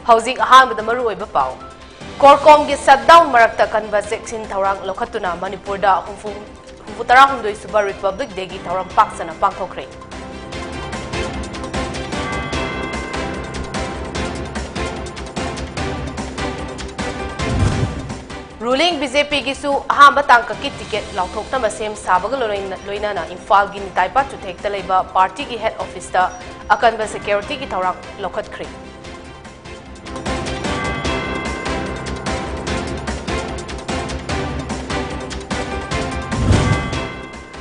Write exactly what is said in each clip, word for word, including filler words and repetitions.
ꯍꯧꯖꯤꯛ ꯑꯍꯥꯟꯕꯗ ꯃꯔꯨꯑꯣꯏꯕ ꯄꯥꯎ꯫ ꯀꯣꯔꯀꯣꯝꯒꯤ ꯁꯠꯗꯥꯎꯟ ꯃꯔꯛꯇ ꯑꯀꯟꯕ ꯆꯦꯛꯁꯤꯟ ꯊꯧꯔꯥꯡ ꯂꯧꯈꯠꯇꯨꯅ ꯃꯅꯤꯄꯨꯔꯗ ꯍꯨꯝꯐꯨ, ꯍꯨꯝꯐꯨ ꯇꯔꯥꯍꯨꯝꯗꯣꯏ ꯁꯨꯕ ꯔꯤꯄꯕ꯭ꯂꯤꯛ ꯗꯦꯒꯤ ꯊꯧꯔꯝ ꯄꯥꯛ ꯁꯟꯅ ꯄꯥꯡꯊꯣꯛꯈ꯭ꯔꯦ꯫ ꯔꯨꯂꯤꯡ ꯕꯤꯖꯦꯄꯤꯒꯤꯁꯨ ꯑꯍꯥꯟꯕ ꯇꯥꯡꯀꯛꯀꯤ ꯇꯤꯀꯦꯠ ꯂꯥꯎꯊꯣꯛꯅꯕ ꯁꯦꯝ ꯁꯥꯕꯒ ꯂꯣꯏꯅ-, ꯂꯣꯏꯅꯅ ꯏꯝꯐꯥꯜꯒꯤ ꯅꯤꯇꯥꯏꯄꯥ ꯆꯨꯊꯦꯛꯇ ꯂꯩꯕ ꯄꯥꯔꯇꯤꯒꯤ ꯍꯦꯗ ꯑꯣꯐꯤꯁꯇ ꯑꯀꯟꯕ ꯁꯦꯀ꯭ꯌꯨꯔꯤꯇꯤꯒꯤ ꯊꯧꯔꯥꯡ ꯂꯧꯈꯠꯈ꯭ꯔꯦ꯫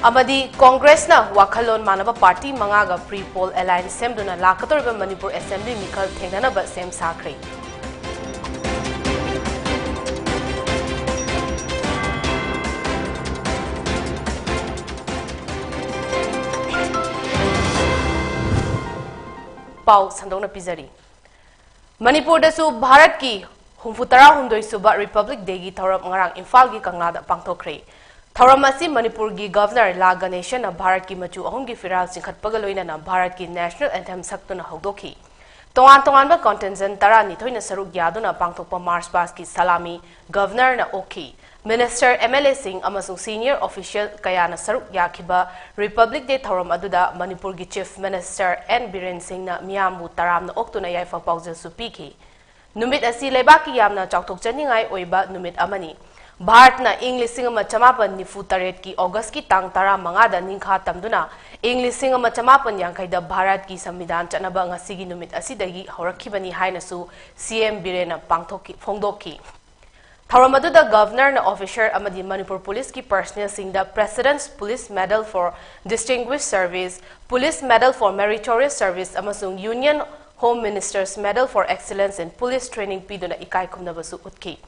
ꯑꯃꯗꯤ ꯀꯣꯡꯒ꯭ꯔꯦꯁꯅ ꯋꯥꯈꯜꯂꯣꯟ ꯃꯥꯟꯅꯕ ꯄꯥꯔꯇꯤ ꯃꯉꯥꯒ ꯄ꯭ꯔꯤ ꯄꯣꯜ ꯑꯦꯂꯥꯏꯟꯁ ꯁꯦꯝꯗꯨꯅ ꯂꯥꯛꯀꯗꯧꯔꯤꯕ ꯃꯅꯤꯄꯨꯔ ꯑꯦꯁꯦꯝꯕ꯭ꯂꯤ ꯃꯤꯈꯜ ꯊꯦꯡꯅꯅꯕ ꯁꯦꯝ ꯁꯥꯈ꯭ꯔꯦ꯫ ꯄꯥꯎ ꯁꯟꯗꯣꯛꯅ ꯄꯤꯖꯔꯤ꯫ ꯃꯅꯤꯄꯨꯔꯗꯁꯨ ꯚꯥꯔꯠꯀꯤ ꯍꯨꯝꯐꯨ ꯇꯔꯥꯍꯨꯝꯗꯣꯏ ꯁꯨꯕ ꯔꯤꯄꯕ꯭ꯂꯤꯛ ꯗꯦꯒꯤ ꯊꯧꯔꯝ ꯉꯔꯥꯡ ꯏꯝꯐꯥꯜꯒꯤ ꯀꯪꯂꯥꯗ ꯄꯥꯡꯊꯣꯛꯈ꯭ꯔꯦ꯫ ꯊꯧꯔꯝ ꯑꯁꯤ ꯃꯅꯤꯄꯨꯔꯒꯤ ꯒꯚꯔꯅꯔ ꯂꯥ ꯒꯅꯦꯁꯟꯅ ꯚꯥꯔꯠꯀꯤ ꯃꯆꯨ ꯑꯍꯨꯝꯒꯤ ꯐꯤꯔꯥꯜ ꯆꯤꯡꯈꯠꯄꯒ ꯂꯣꯏꯅꯅ ꯚꯥꯔꯠꯀꯤ ꯅꯦꯁꯅꯦꯜ ꯑꯦꯟꯊꯦꯝ ꯁꯛꯇꯨꯅ ꯍꯧꯗꯣꯛꯈꯤ꯫ ꯇꯣꯉꯥꯟ ꯇꯣꯉꯥꯟꯕ ꯀꯟꯇꯤꯟꯖꯦꯟ ꯇꯔꯥꯅꯤꯊꯣꯏꯅ ꯁꯔꯨꯛ ꯌꯥꯗꯨꯅ ꯄꯥꯡꯊꯣꯛꯄ ꯃꯥꯔꯆ ꯄꯥꯁꯀꯤ ꯁꯂꯥꯃꯤ ꯒꯚꯔꯅꯔꯅ ꯑꯣꯛꯈꯤ꯫ ꯃꯤꯅꯤꯁꯇꯔ, ꯑꯦꯝ ꯑꯦꯜ ꯑꯦꯁꯤꯡ ꯑꯃꯁꯨꯡ ꯁꯤꯅꯤꯌꯔ ꯑꯣꯐꯤꯁꯤꯌꯦꯜ ꯀꯌꯥꯅ ꯁꯔꯨꯛ ꯌꯥꯈꯤꯕ ꯔꯤꯄꯕ꯭ꯂꯤꯛ ꯗꯦ ꯊꯧꯔꯝ ꯑꯗꯨꯗ ꯃꯅꯤꯄꯨꯔꯒꯤ ꯆꯤꯐ ꯃꯤꯅꯤꯁꯇꯔ ꯑꯦꯟ ꯕꯤꯔꯦꯟ ꯁꯤꯡꯅ ꯃꯤꯌꯥꯝꯕꯨ ꯇꯔꯥꯝꯅ ꯑꯣꯛꯇꯨꯅ ꯌꯥꯏꯐ ꯄꯥꯎꯖꯦꯜꯁꯨ ꯄꯤꯈꯤ꯫ ꯅꯨꯃꯤꯠ ꯑꯁꯤ ꯂꯩꯕꯥꯛꯀꯤ ꯌꯥꯝꯅ ꯆꯥꯎꯊꯣꯛꯆꯅꯤꯡꯉꯥꯏ ꯑꯣꯏꯕ ꯅꯨꯃꯤꯠ ꯑꯃꯅꯤ꯫ ꯚꯥꯔꯠꯅ ꯏꯪ ꯂꯤꯁꯤꯡ ꯑꯃ ꯆꯃꯥꯄꯟ ꯅꯤꯐꯨ ꯇꯔꯦꯠꯀꯤ ꯑꯣꯒꯁꯀꯤ ꯇꯥꯡ ꯇꯔꯥꯃꯉꯥꯗ ꯅꯤꯡꯈꯥ ꯇꯝꯗꯨꯅ ꯏꯪ ꯂꯤꯁꯤꯡ ꯑꯃ ꯆꯃꯥꯄꯟ ꯌꯥꯡꯈꯩꯗ ꯚꯥꯔꯠꯀꯤ ꯁꯪꯕꯤꯙꯥꯟ ꯆꯠꯅꯕ ꯉꯁꯤꯒꯤ ꯅꯨꯃꯤꯠ ꯑꯁꯤꯗꯒꯤ ꯍꯧꯔꯛꯈꯤꯕꯅꯤ ꯍꯥꯏꯅꯁꯨ ꯁꯤ ꯑꯦꯝ ꯕꯤꯔꯦꯟꯅ ꯄꯥꯡꯊꯣꯛꯈꯤ-, ꯐꯣꯡꯗꯣꯛꯈꯤ꯫ ꯊꯧꯔꯝ ꯑꯗꯨꯗ ꯒꯚꯔꯅꯔꯅ ꯑꯣꯐꯤꯁꯔ ꯑꯃꯗꯤ ꯃꯅꯤꯄꯨꯔ ꯄꯨꯂꯤꯁꯀꯤ ꯄꯔꯁꯅꯦꯜꯁꯤꯡꯗ President's Police Medal for Distinguished Service, Police Medal for Meritorious Service ꯑꯃꯁꯨꯡ Union Home Minister's Medal for Excellence in Police Training ꯄꯤꯗꯨꯅ ꯏꯀꯥꯏ ꯈꯨꯝꯅꯕꯁꯨ ꯎꯠꯈꯤ꯫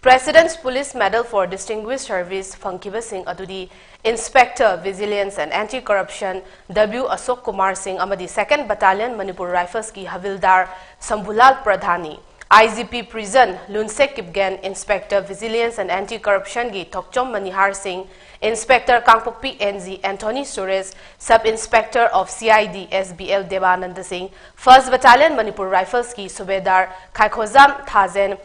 President's Police Medal for Distinguished Service ꯐꯪꯈꯤꯕꯁꯤꯡ ꯑꯗꯨꯗꯤ Inspector Vigilance and Anti-Corruption W ꯑꯁꯣꯛ ꯀꯨꯃꯥꯔ ꯁꯤꯡ ꯑꯃꯗꯤ Second Battalion Manipur Riflesꯀꯤ ꯍꯕꯤꯜꯗꯥꯔ ꯁꯝꯚꯨꯂꯥꯜ ꯄ꯭ꯔꯙꯥꯟꯅꯤ꯫ I G P Prison Lunsek Kipgen, Inspector Vigilance and Anti-Corruptionꯒꯤ Thokchom Manihar Singh, Inspector Kangpokpi N G Anthony Suresh, Sub Inspector of C I D S B L Devananda Singh, First Battalion Manipur Rifles ꯀꯤ ꯁꯨꯕꯦꯗꯥꯔ ꯈꯥꯏꯈꯣꯖꯥꯝ ꯊꯥꯖꯦꯟ,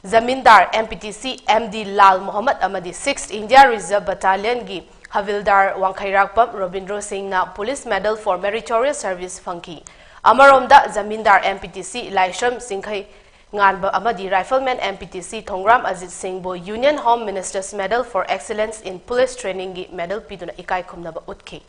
ꯖꯃꯤꯟꯗꯥꯔ M P T C M D Lal Mohammed ꯑꯃꯗꯤ Sixth India Reserve Battalion ꯒꯤ ꯍꯕꯤꯜꯗꯥꯔ ꯋꯥꯡꯈꯩꯔꯥꯛꯄꯝ ꯔꯣꯕꯤꯟꯗ꯭ꯔꯣ ꯁꯤꯡꯅ Police Medal for Meritorious Service ꯐꯪꯈꯤ꯫ ꯑꯃꯔꯣꯝꯗ, ꯖꯃꯤꯟꯗꯥꯔ M P T C ꯂꯥꯏꯁ꯭ꯔꯝ ꯆꯤꯡꯈꯩ ꯉꯥꯟꯕ ꯑꯃꯗꯤ Rifleman M P T C ꯊꯣꯡꯒ꯭ꯔꯥꯝ Ajit ꯁꯤꯡꯕꯨ Union Home Minister's Medal for Excellence in Police Training ꯒꯤ medal ꯄꯤꯗꯨꯅ ꯏꯀꯥꯏ ꯈꯨꯝꯅꯕ ꯎꯠꯈꯤ꯫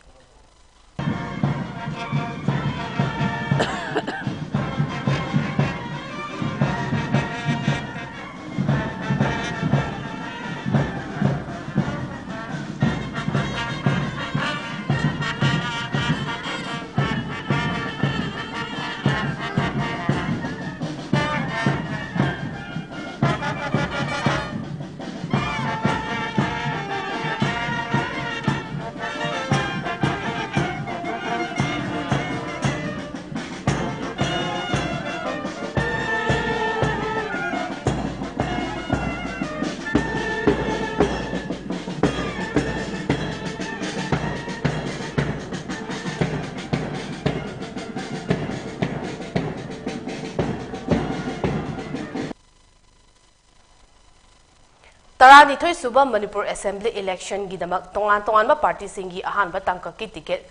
ꯇꯔꯥꯅꯤꯊꯣꯏ ꯁꯨꯕ ꯃꯅꯤꯄꯨꯔ Assembly election ꯒꯤꯗꯃꯛ ꯇꯣꯉꯥꯟ ꯇꯣꯉꯥꯟꯕ party ꯁꯤꯡꯒꯤ ꯑꯍꯥꯟꯕ ꯇꯥꯡꯀꯛꯀꯤ ticket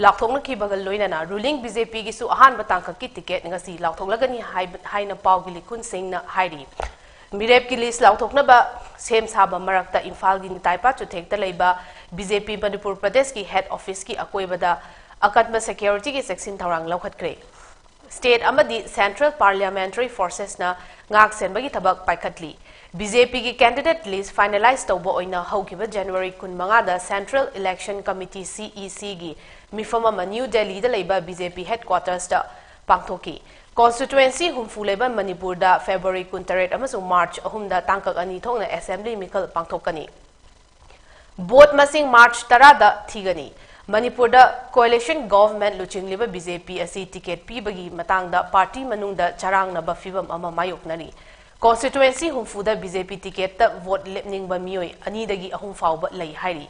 ꯂꯥꯎꯊꯣꯛꯅꯈꯤꯕꯒ ꯂꯣꯏꯅꯅ ruling B J P ꯒꯤꯁꯨ ꯑꯍꯥꯟꯕ ꯇꯥꯡꯀꯛꯀꯤ ticket ꯉꯁꯤ ꯂꯥꯎꯊꯣꯛꯂꯒꯅꯤ ꯍꯥꯏꯕ, ꯍꯥꯏꯅ ꯄꯥꯎꯒꯤ ꯂꯤꯈꯨꯟꯁꯤꯡꯅ ꯍꯥꯏꯔꯤ꯫ ꯃꯤꯔꯦꯞꯀꯤ list ꯂꯥꯎꯊꯣꯛꯅꯕ ꯁꯦꯝ ꯁꯥꯕ ꯃꯔꯛꯇ ꯏꯝꯐꯥꯜꯒꯤ ꯅꯤꯇꯥꯏꯄꯥ ꯆꯨꯊꯦꯛꯇ ꯂꯩꯕ B J P ꯃꯅꯤꯄꯨꯔ ꯄ꯭ꯔꯗꯦꯁꯀꯤ head office ꯀꯤ ꯑꯀꯣꯏꯕꯗ ꯑꯀꯟꯕ security ꯒꯤ ꯆꯦꯛꯁꯤꯟ ꯊꯧꯔꯥꯡ ꯂꯧꯈꯠꯈ꯭ꯔꯦ꯫ State ꯑꯃꯗꯤ Central Parliamentary Forces ꯅ ꯉꯥꯛ ꯁꯦꯟꯕꯒꯤ ꯊꯕꯛ ꯄꯥꯏꯈꯠꯂꯤ꯫ B J P ꯒꯤ candidate list finalize ꯇꯧꯕ ꯑꯣꯏꯅ ꯍꯧꯈꯤꯕ January ꯀꯨꯟꯃꯉꯥꯗ Central Election Committee, C E C, ꯒꯤ ꯃꯤꯐꯝ ꯑꯃ New Delhi ꯗ ꯂꯩꯕ B J P headquarters ꯇ ꯄꯥꯡꯊꯣꯛꯈꯤ꯫ Constituency ꯍꯨꯝꯐꯨ ꯂꯩꯕ ꯃꯅꯤꯄꯨꯔꯗ February ꯀꯨꯟꯇꯔꯦꯠ ꯑꯃꯁꯨꯡ March ꯑꯍꯨꯝꯗ ꯇꯥꯡꯀꯛ ꯑꯅꯤ ꯊꯣꯛꯅ assembly ꯃꯤꯈꯜ ꯄꯥꯡꯊꯣꯛꯀꯅꯤ꯫ Vote ꯃꯁꯤꯡ March ꯇꯔꯥꯗ ꯊꯤꯒꯅꯤ꯫ ꯃꯅꯤꯄꯨꯔꯗ coalition government ꯂꯨꯆꯤꯡꯂꯤꯕ B J P ꯑꯁꯤ ticket ꯄꯤꯕꯒꯤ ꯃꯇꯥꯡꯗ party ꯃꯅꯨꯡꯗ ꯆꯔꯥꯡꯅꯕ ꯐꯤꯚꯝ ꯑꯃ ꯃꯥꯌꯣꯛꯅꯔꯤ꯫ ꯀꯣꯟꯁꯇꯤꯇ꯭ꯋꯦꯟꯁꯤ ꯍꯨꯝꯐꯨꯗ ꯕꯤ ꯖꯦ ꯄꯤ ꯇꯤꯀꯦꯠꯇ ꯚꯣꯠ ꯂꯦꯞꯅꯤꯡꯕ ꯃꯤꯑꯣꯏ ꯑꯅꯤꯗꯒꯤ ꯑꯍꯨꯝ ꯐꯥꯎꯕ ꯂꯩ ꯍꯥꯏꯔꯤ꯫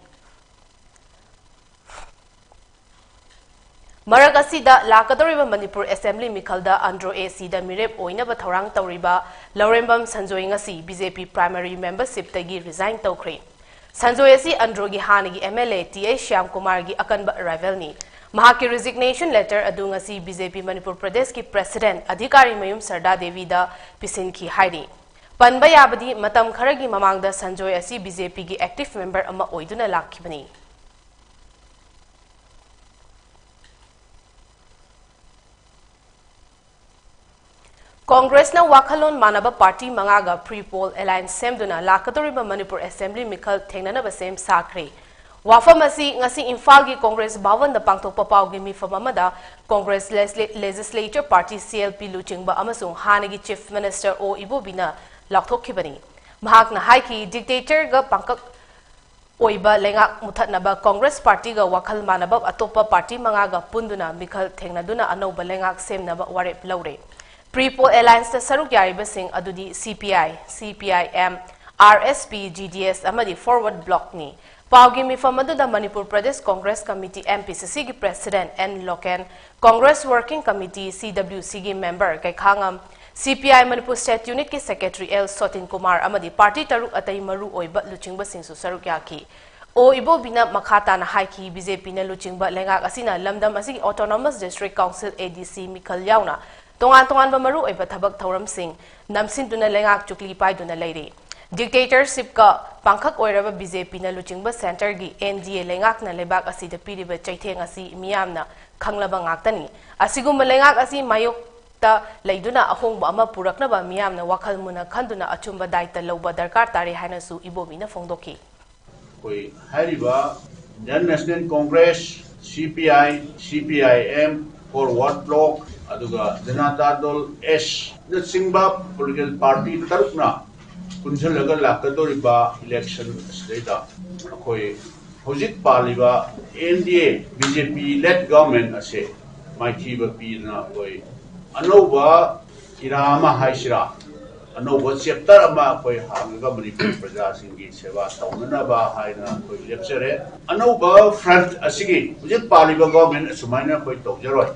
ꯃꯔꯛ ꯑꯁꯤꯗ ꯂꯥꯛꯀꯗꯧꯔꯤꯕ ꯃꯅꯤꯄꯨꯔ ꯑꯦꯁꯦꯝꯕ꯭ꯂꯤ ꯃꯤꯈꯜꯗ ꯑꯟꯗ꯭ꯔꯣ ꯑꯦ ꯁꯤꯗ ꯃꯤꯔꯦꯞ ꯑꯣꯏꯅꯕ ꯊꯧꯔꯥꯡ ꯇꯧꯔꯤꯕ ꯂꯧꯔꯦꯝꯕꯝ ꯁꯟꯖꯣꯏ ꯉꯁꯤ ꯕꯤ ꯖꯦ ꯄꯤ ꯄ꯭ꯔꯥꯏꯃꯔꯤ ꯃꯦꯝꯕꯔꯁꯤꯞꯇꯒꯤ ꯔꯤꯖꯥꯏꯟ ꯇꯧꯈ꯭ꯔꯦ꯫ ꯁꯟꯖꯣꯏ ꯑꯁꯤ ꯑꯟꯗ꯭ꯔꯣꯒꯤ ꯍꯥꯟꯅꯒꯤ M L A T H ꯁ꯭ꯌꯥꯝꯀꯨꯃꯥꯔꯒꯤ ꯑꯀꯟꯕ ꯔꯥꯏꯚꯦꯜꯅꯤ꯫ ꯃꯍꯥꯛꯀꯤ ꯔꯤꯖꯤꯒꯅꯦꯁꯟ ꯂꯦꯇꯔ ꯑꯗꯨ ꯉꯁꯤ ꯕꯤ ꯖꯦ ꯄꯤ ꯃꯅꯤꯄꯨꯔ ꯄ꯭ꯔꯗꯦꯁꯀꯤ ꯄ꯭ꯔꯦꯁꯤꯗꯦꯟꯠ ꯑꯙꯤꯀꯥꯔꯤ ꯃꯌꯨꯝ ꯁꯔꯗꯥ ꯗꯦꯕꯤꯗ ꯄꯤꯁꯤꯟꯈꯤ ꯍꯥꯏꯔꯤ꯫ ꯄꯟꯕ ꯌꯥꯕꯗꯤ, ꯃꯇꯝ ꯈꯔꯒꯤ ꯃꯃꯥꯡꯗ ꯁꯟꯖꯣꯏ ꯑꯁꯤ ꯕꯤ ꯖꯦ ꯄꯤꯒꯤ ꯑꯦꯛꯇꯤꯚ ꯃꯦꯝꯕꯔ ꯑꯃ ꯑꯣꯏꯗꯨꯅ ꯂꯥꯛꯈꯤꯕꯅꯤ꯫ ꯀꯣꯡꯒ꯭ꯔꯦꯁꯅ ꯋꯥꯈꯜꯂꯣꯟ ꯃꯥꯟꯅꯕ ꯄꯥꯔꯇꯤ ꯃꯉꯥꯒ ꯄ꯭ꯔꯤ ꯄꯣꯜ ꯑꯦꯂꯥꯏꯟꯁ ꯁꯦꯝꯗꯨꯅ ꯂꯥꯛꯀꯗꯧꯔꯤꯕ ꯃꯅꯤꯄꯨꯔ ꯑꯦꯁꯦꯝꯕ꯭ꯂꯤ ꯃꯤꯈꯜ ꯊꯦꯡꯅꯅꯕ ꯁꯦꯝ ꯁꯥꯈ꯭ꯔꯦ꯫ ꯋꯥꯐꯝ ꯑꯁꯤ ꯉꯁꯤ ꯏꯝꯐꯥꯜꯒꯤ ꯀꯣꯡꯒ꯭ꯔꯦꯁ ꯚꯋꯟꯗ ꯄꯥꯡꯊꯣꯛꯄ ꯄꯥꯎꯒꯤ ꯃꯤꯐꯝ ꯑꯃꯗ Congress legislature party, C L P, ꯂꯨꯆꯤꯡꯕ ꯑꯃꯁꯨꯡ ꯍꯥꯟꯅꯒꯤ ꯆꯤꯐ ꯃꯤꯅꯤꯁꯇꯔ ꯑꯣ ꯏꯕꯣꯕꯤꯅ ꯂꯥꯎꯊꯣꯛꯈꯤꯕꯅꯤ꯫ ꯃꯍꯥꯛꯅ ꯍꯥꯏꯈꯤ, ꯗꯤꯛꯇꯦꯇꯔꯒ ꯄꯥꯡꯀꯛ ꯑꯣꯏꯕ ꯂꯩꯉꯥꯛ ꯃꯨꯊꯠꯅꯕ ꯀꯣꯡꯒ꯭ꯔꯦꯁ ꯄꯥꯔꯇꯤꯒ ꯋꯥꯈꯜ ꯃꯥꯟꯅꯕ ꯑꯇꯣꯞꯄ ꯄꯥꯔꯇꯤ ꯃꯉꯥꯒ ꯄꯨꯟꯗꯨꯅ ꯃꯤꯈꯜ ꯊꯦꯡꯅꯗꯨꯅ ꯑꯅꯧꯕ ꯂꯩꯉꯥꯛ ꯁꯦꯝꯅꯕ ꯋꯥꯔꯦꯞ ꯂꯧꯔꯦ꯫ ꯄ꯭ꯔꯤ ꯄꯣꯜ ꯑꯦꯂꯥꯏꯟꯁꯇ ꯁꯔꯨꯛ ꯌꯥꯔꯤꯕꯁꯤꯡ ꯑꯗꯨꯗꯤ ꯁꯤ P I, C P I M, R S P, G D S ꯑꯃꯗꯤ ꯐꯣꯔꯋꯥꯔꯗ ꯕ꯭ꯂꯣꯛꯅꯤ꯫ ꯄꯥꯎꯒꯤ ꯃꯤꯐꯝ ꯑꯗꯨꯗ Manipur Pradesh Congress committee, M P C ꯁꯤꯒꯤ president N Loken, Congress working committee, C W ꯁꯤꯒꯤ member Keikhangam, C P I Manipur state ꯌꯨꯅꯤꯠꯀꯤ ꯁꯦꯀ꯭ꯔꯦꯇꯔꯤ ꯑꯦꯜ ꯁꯣꯇꯤꯟ ꯀꯨꯃꯥꯔ ꯑꯃꯗꯤ party ꯇꯔꯨꯛ ꯑꯇꯩ ꯃꯔꯨ ꯑꯣꯏꯕ ꯂꯨꯆꯤꯡꯕꯁꯤꯡꯁꯨ ꯁꯔꯨꯛ ꯌꯥꯈꯤ꯫ ꯑꯣ ꯏꯕꯣꯕꯤꯅ ꯃꯈꯥ ꯇꯥꯅ ꯍꯥꯏꯈꯤ, ꯕꯤ ꯖꯦ ꯄꯤꯅ ꯂꯨꯆꯤꯡꯕ ꯂꯩꯉꯥꯛ ꯑꯁꯤꯅ ꯂꯝꯗꯝ ꯑꯁꯤꯒꯤ ꯑꯣꯇꯣꯅꯣꯃꯁ ꯗꯤꯁꯇ꯭ꯔꯤꯛ ꯀꯥꯎꯟꯁꯤꯜ, ꯑꯦ ꯗꯤ ꯁꯤ, ꯃꯤꯈꯜ ꯌꯥꯎꯅ ꯇꯣꯉꯥꯟ ꯇꯣꯉꯥꯟꯕ ꯃꯔꯨꯑꯣꯏꯕ ꯊꯕꯛ ꯊꯧꯔꯝꯁꯤꯡ ꯅꯝꯁꯤꯟꯗꯨꯅ ꯂꯩꯉꯥꯛ ꯆꯨꯛꯂꯤ ꯄꯥꯏꯗꯨꯅ ꯂꯩꯔꯤ꯫ ꯗꯤꯛꯇꯦꯇꯔꯁꯤꯞꯀ ꯄꯥꯡꯈꯛ ꯑꯣꯏꯔꯕ ꯕꯤ ꯖꯦ ꯄꯤꯅ ꯂꯨꯆꯤꯡꯕ ꯁꯦꯟꯇꯔꯒꯤ ꯑꯦꯟ ꯗꯤ ꯑꯦ ꯂꯩꯉꯥꯛꯅ ꯂꯩꯕꯥꯛ ꯑꯁꯤꯗ ꯄꯤꯔꯤꯕ ꯆꯩꯊꯦꯡ ꯑꯁꯤ ꯃꯤꯌꯥꯝꯅ ꯈꯪꯂꯕ ꯉꯥꯛꯇꯅꯤ꯫ ꯑꯁꯤꯒꯨꯝꯕ ꯂꯩꯉꯥꯛ ꯑꯁꯤ ꯃꯥꯌꯣꯛ ꯇ ꯂꯩꯗꯨꯅ ꯑꯍꯣꯡꯕ ꯑꯃ ꯄꯨꯔꯛꯅꯕ ꯃꯤꯌꯥꯝꯅ ꯋꯥꯈꯜ ꯃꯨꯟꯅ ꯈꯟꯗꯨꯅ ꯑꯆꯨꯝꯕ ꯗꯥꯏꯇ ꯂꯧꯕ ꯗꯔꯀꯥꯔ ꯇꯥꯔꯦ ꯍꯥꯏꯅꯁꯨ ꯏꯕꯣꯕꯤꯅ ꯐꯣꯡꯗꯣꯛꯈꯤ꯫ ꯑꯩꯈꯣꯏ ꯍꯥꯏꯔꯤꯕ ꯏꯟꯗꯤꯌꯟ ꯅꯦꯁꯅꯦꯜ ꯀꯣꯡꯒ꯭ꯔꯦꯁ, ꯁꯤ P I, C P I M, forward block, ꯑꯗꯨꯒ ꯖꯅꯇꯥ ꯗꯜ ꯑꯦꯁꯅꯆꯤꯡꯕ ꯄꯣꯂꯤꯇꯤꯀꯦꯜ ꯄꯥꯔꯇꯤ ꯇꯔꯨꯛꯅ ꯄꯨꯟꯁꯤꯜꯂꯒ ꯂꯥꯛꯀꯗꯧꯔꯤꯕ ꯏꯂꯦꯛꯁꯟ ꯑꯁꯤꯗꯩꯗ ꯑꯩꯈꯣꯏ ꯍꯧꯖꯤꯛ ꯄꯥꯜꯂꯤꯕ N D A B J P led government ꯑꯁꯦ ꯃꯥꯏꯊꯤꯕ ꯄꯤꯗꯅ ꯑꯩꯈꯣꯏ ꯑꯅꯧꯕ ꯏꯔꯥ ꯑꯃ ꯍꯥꯏꯁꯤꯔꯥ, ꯑꯅꯧꯕ ꯆꯦꯞꯇꯔ ꯑꯃ ꯑꯩꯈꯣꯏ ꯍꯥꯡꯉꯒ ꯃꯅꯤꯄꯨꯔ ꯄ꯭ꯔꯖꯥꯁꯤꯡꯒꯤ ꯁꯦꯕꯥ ꯇꯧꯅꯅꯕ ꯍꯥꯏꯅ ꯑꯩꯈꯣꯏ ꯂꯦꯞꯆꯔꯦ꯫ ꯑꯅꯧꯕ ꯐ꯭ꯔꯟꯠ ꯑꯁꯤꯒꯤ ꯍꯧꯖꯤꯛ ꯄꯥꯜꯂꯤꯕ ꯒꯣꯔꯃꯦꯟ ꯑꯁꯨꯃꯥꯏꯅ ꯑꯩꯈꯣꯏ ꯇꯧꯖꯔꯣꯏ꯫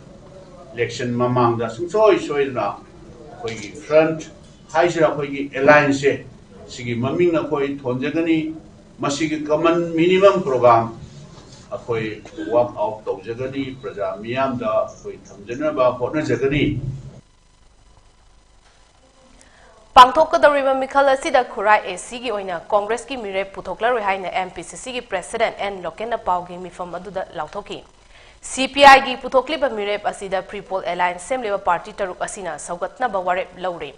ꯏꯂꯦꯛꯁꯟ ꯃꯃꯥꯡꯗ ꯁꯨꯡꯁꯣꯏ ꯁꯣꯏꯗꯅ ꯑꯩꯈꯣꯏꯒꯤ ꯐ꯭ꯔꯟꯠ ꯍꯥꯏꯁꯤꯔꯥ, ꯑꯩꯈꯣꯏꯒꯤ ꯑꯦꯂꯥꯏꯟꯁꯁꯦ, ꯁꯤꯒꯤ ꯃꯃꯤꯡ ꯑꯩꯈꯣꯏ ꯊꯣꯟꯖꯒꯅꯤ꯫ ꯃꯁꯤꯒꯤ ꯀꯃꯟ ꯃꯤꯅꯤꯃꯝ ꯄ꯭ꯔꯣꯒ꯭ꯔꯥꯝ ꯑꯩꯈꯣꯏ ꯋꯥꯔꯛ ꯑꯥꯎꯠ ꯇꯧꯖꯒꯅꯤ, ꯄ꯭ꯔꯖꯥ ꯃꯤꯌꯥꯝꯗ ꯑꯩꯈꯣꯏ ꯊꯝꯖꯅꯕ ꯍꯣꯠꯅꯖꯒꯅꯤ꯫ ꯄꯥꯡꯊꯣꯛꯀꯗꯧꯔꯤꯕ ꯃꯤꯈꯜ ꯑꯁꯤꯗ ꯈꯨꯔꯥꯏ ꯑꯦꯁꯤꯒꯤ ꯑꯣꯏꯅ ꯀꯣꯡꯒ꯭ꯔꯦꯁꯀꯤ ꯃꯤꯔꯦꯞ ꯄꯨꯊꯣꯛꯂꯔꯣꯏ ꯍꯥꯏꯅ ꯑꯦꯝ ꯄꯤ ꯁꯤ ꯁꯤꯒꯤ ꯄ꯭ꯔꯦꯁꯤꯗꯦꯟꯠ ꯑꯦꯟ ꯂꯣꯀꯦꯟꯅ ꯄꯥꯎꯒꯤ ꯃꯤꯐꯝ ꯑꯗꯨꯗ ꯂꯥꯎꯊꯣꯛꯈꯤ꯫ ꯁꯤ ꯄꯤ ꯑꯥꯏꯒꯤ ꯄꯨꯊꯣꯛꯂꯤꯕ ꯃꯤꯔꯦꯞ ꯑꯁꯤꯗ ꯄ꯭ꯔꯤ ꯄꯣꯜ ꯑꯦꯂꯥꯏꯟꯁ ꯁꯦꯝꯂꯤꯕ ꯄꯥꯔꯇꯤ ꯇꯔꯨꯛ ꯑꯁꯤꯅ ꯁꯧꯒꯠꯅꯕ ꯋꯥꯔꯦꯞ ꯂꯧꯔꯦ꯫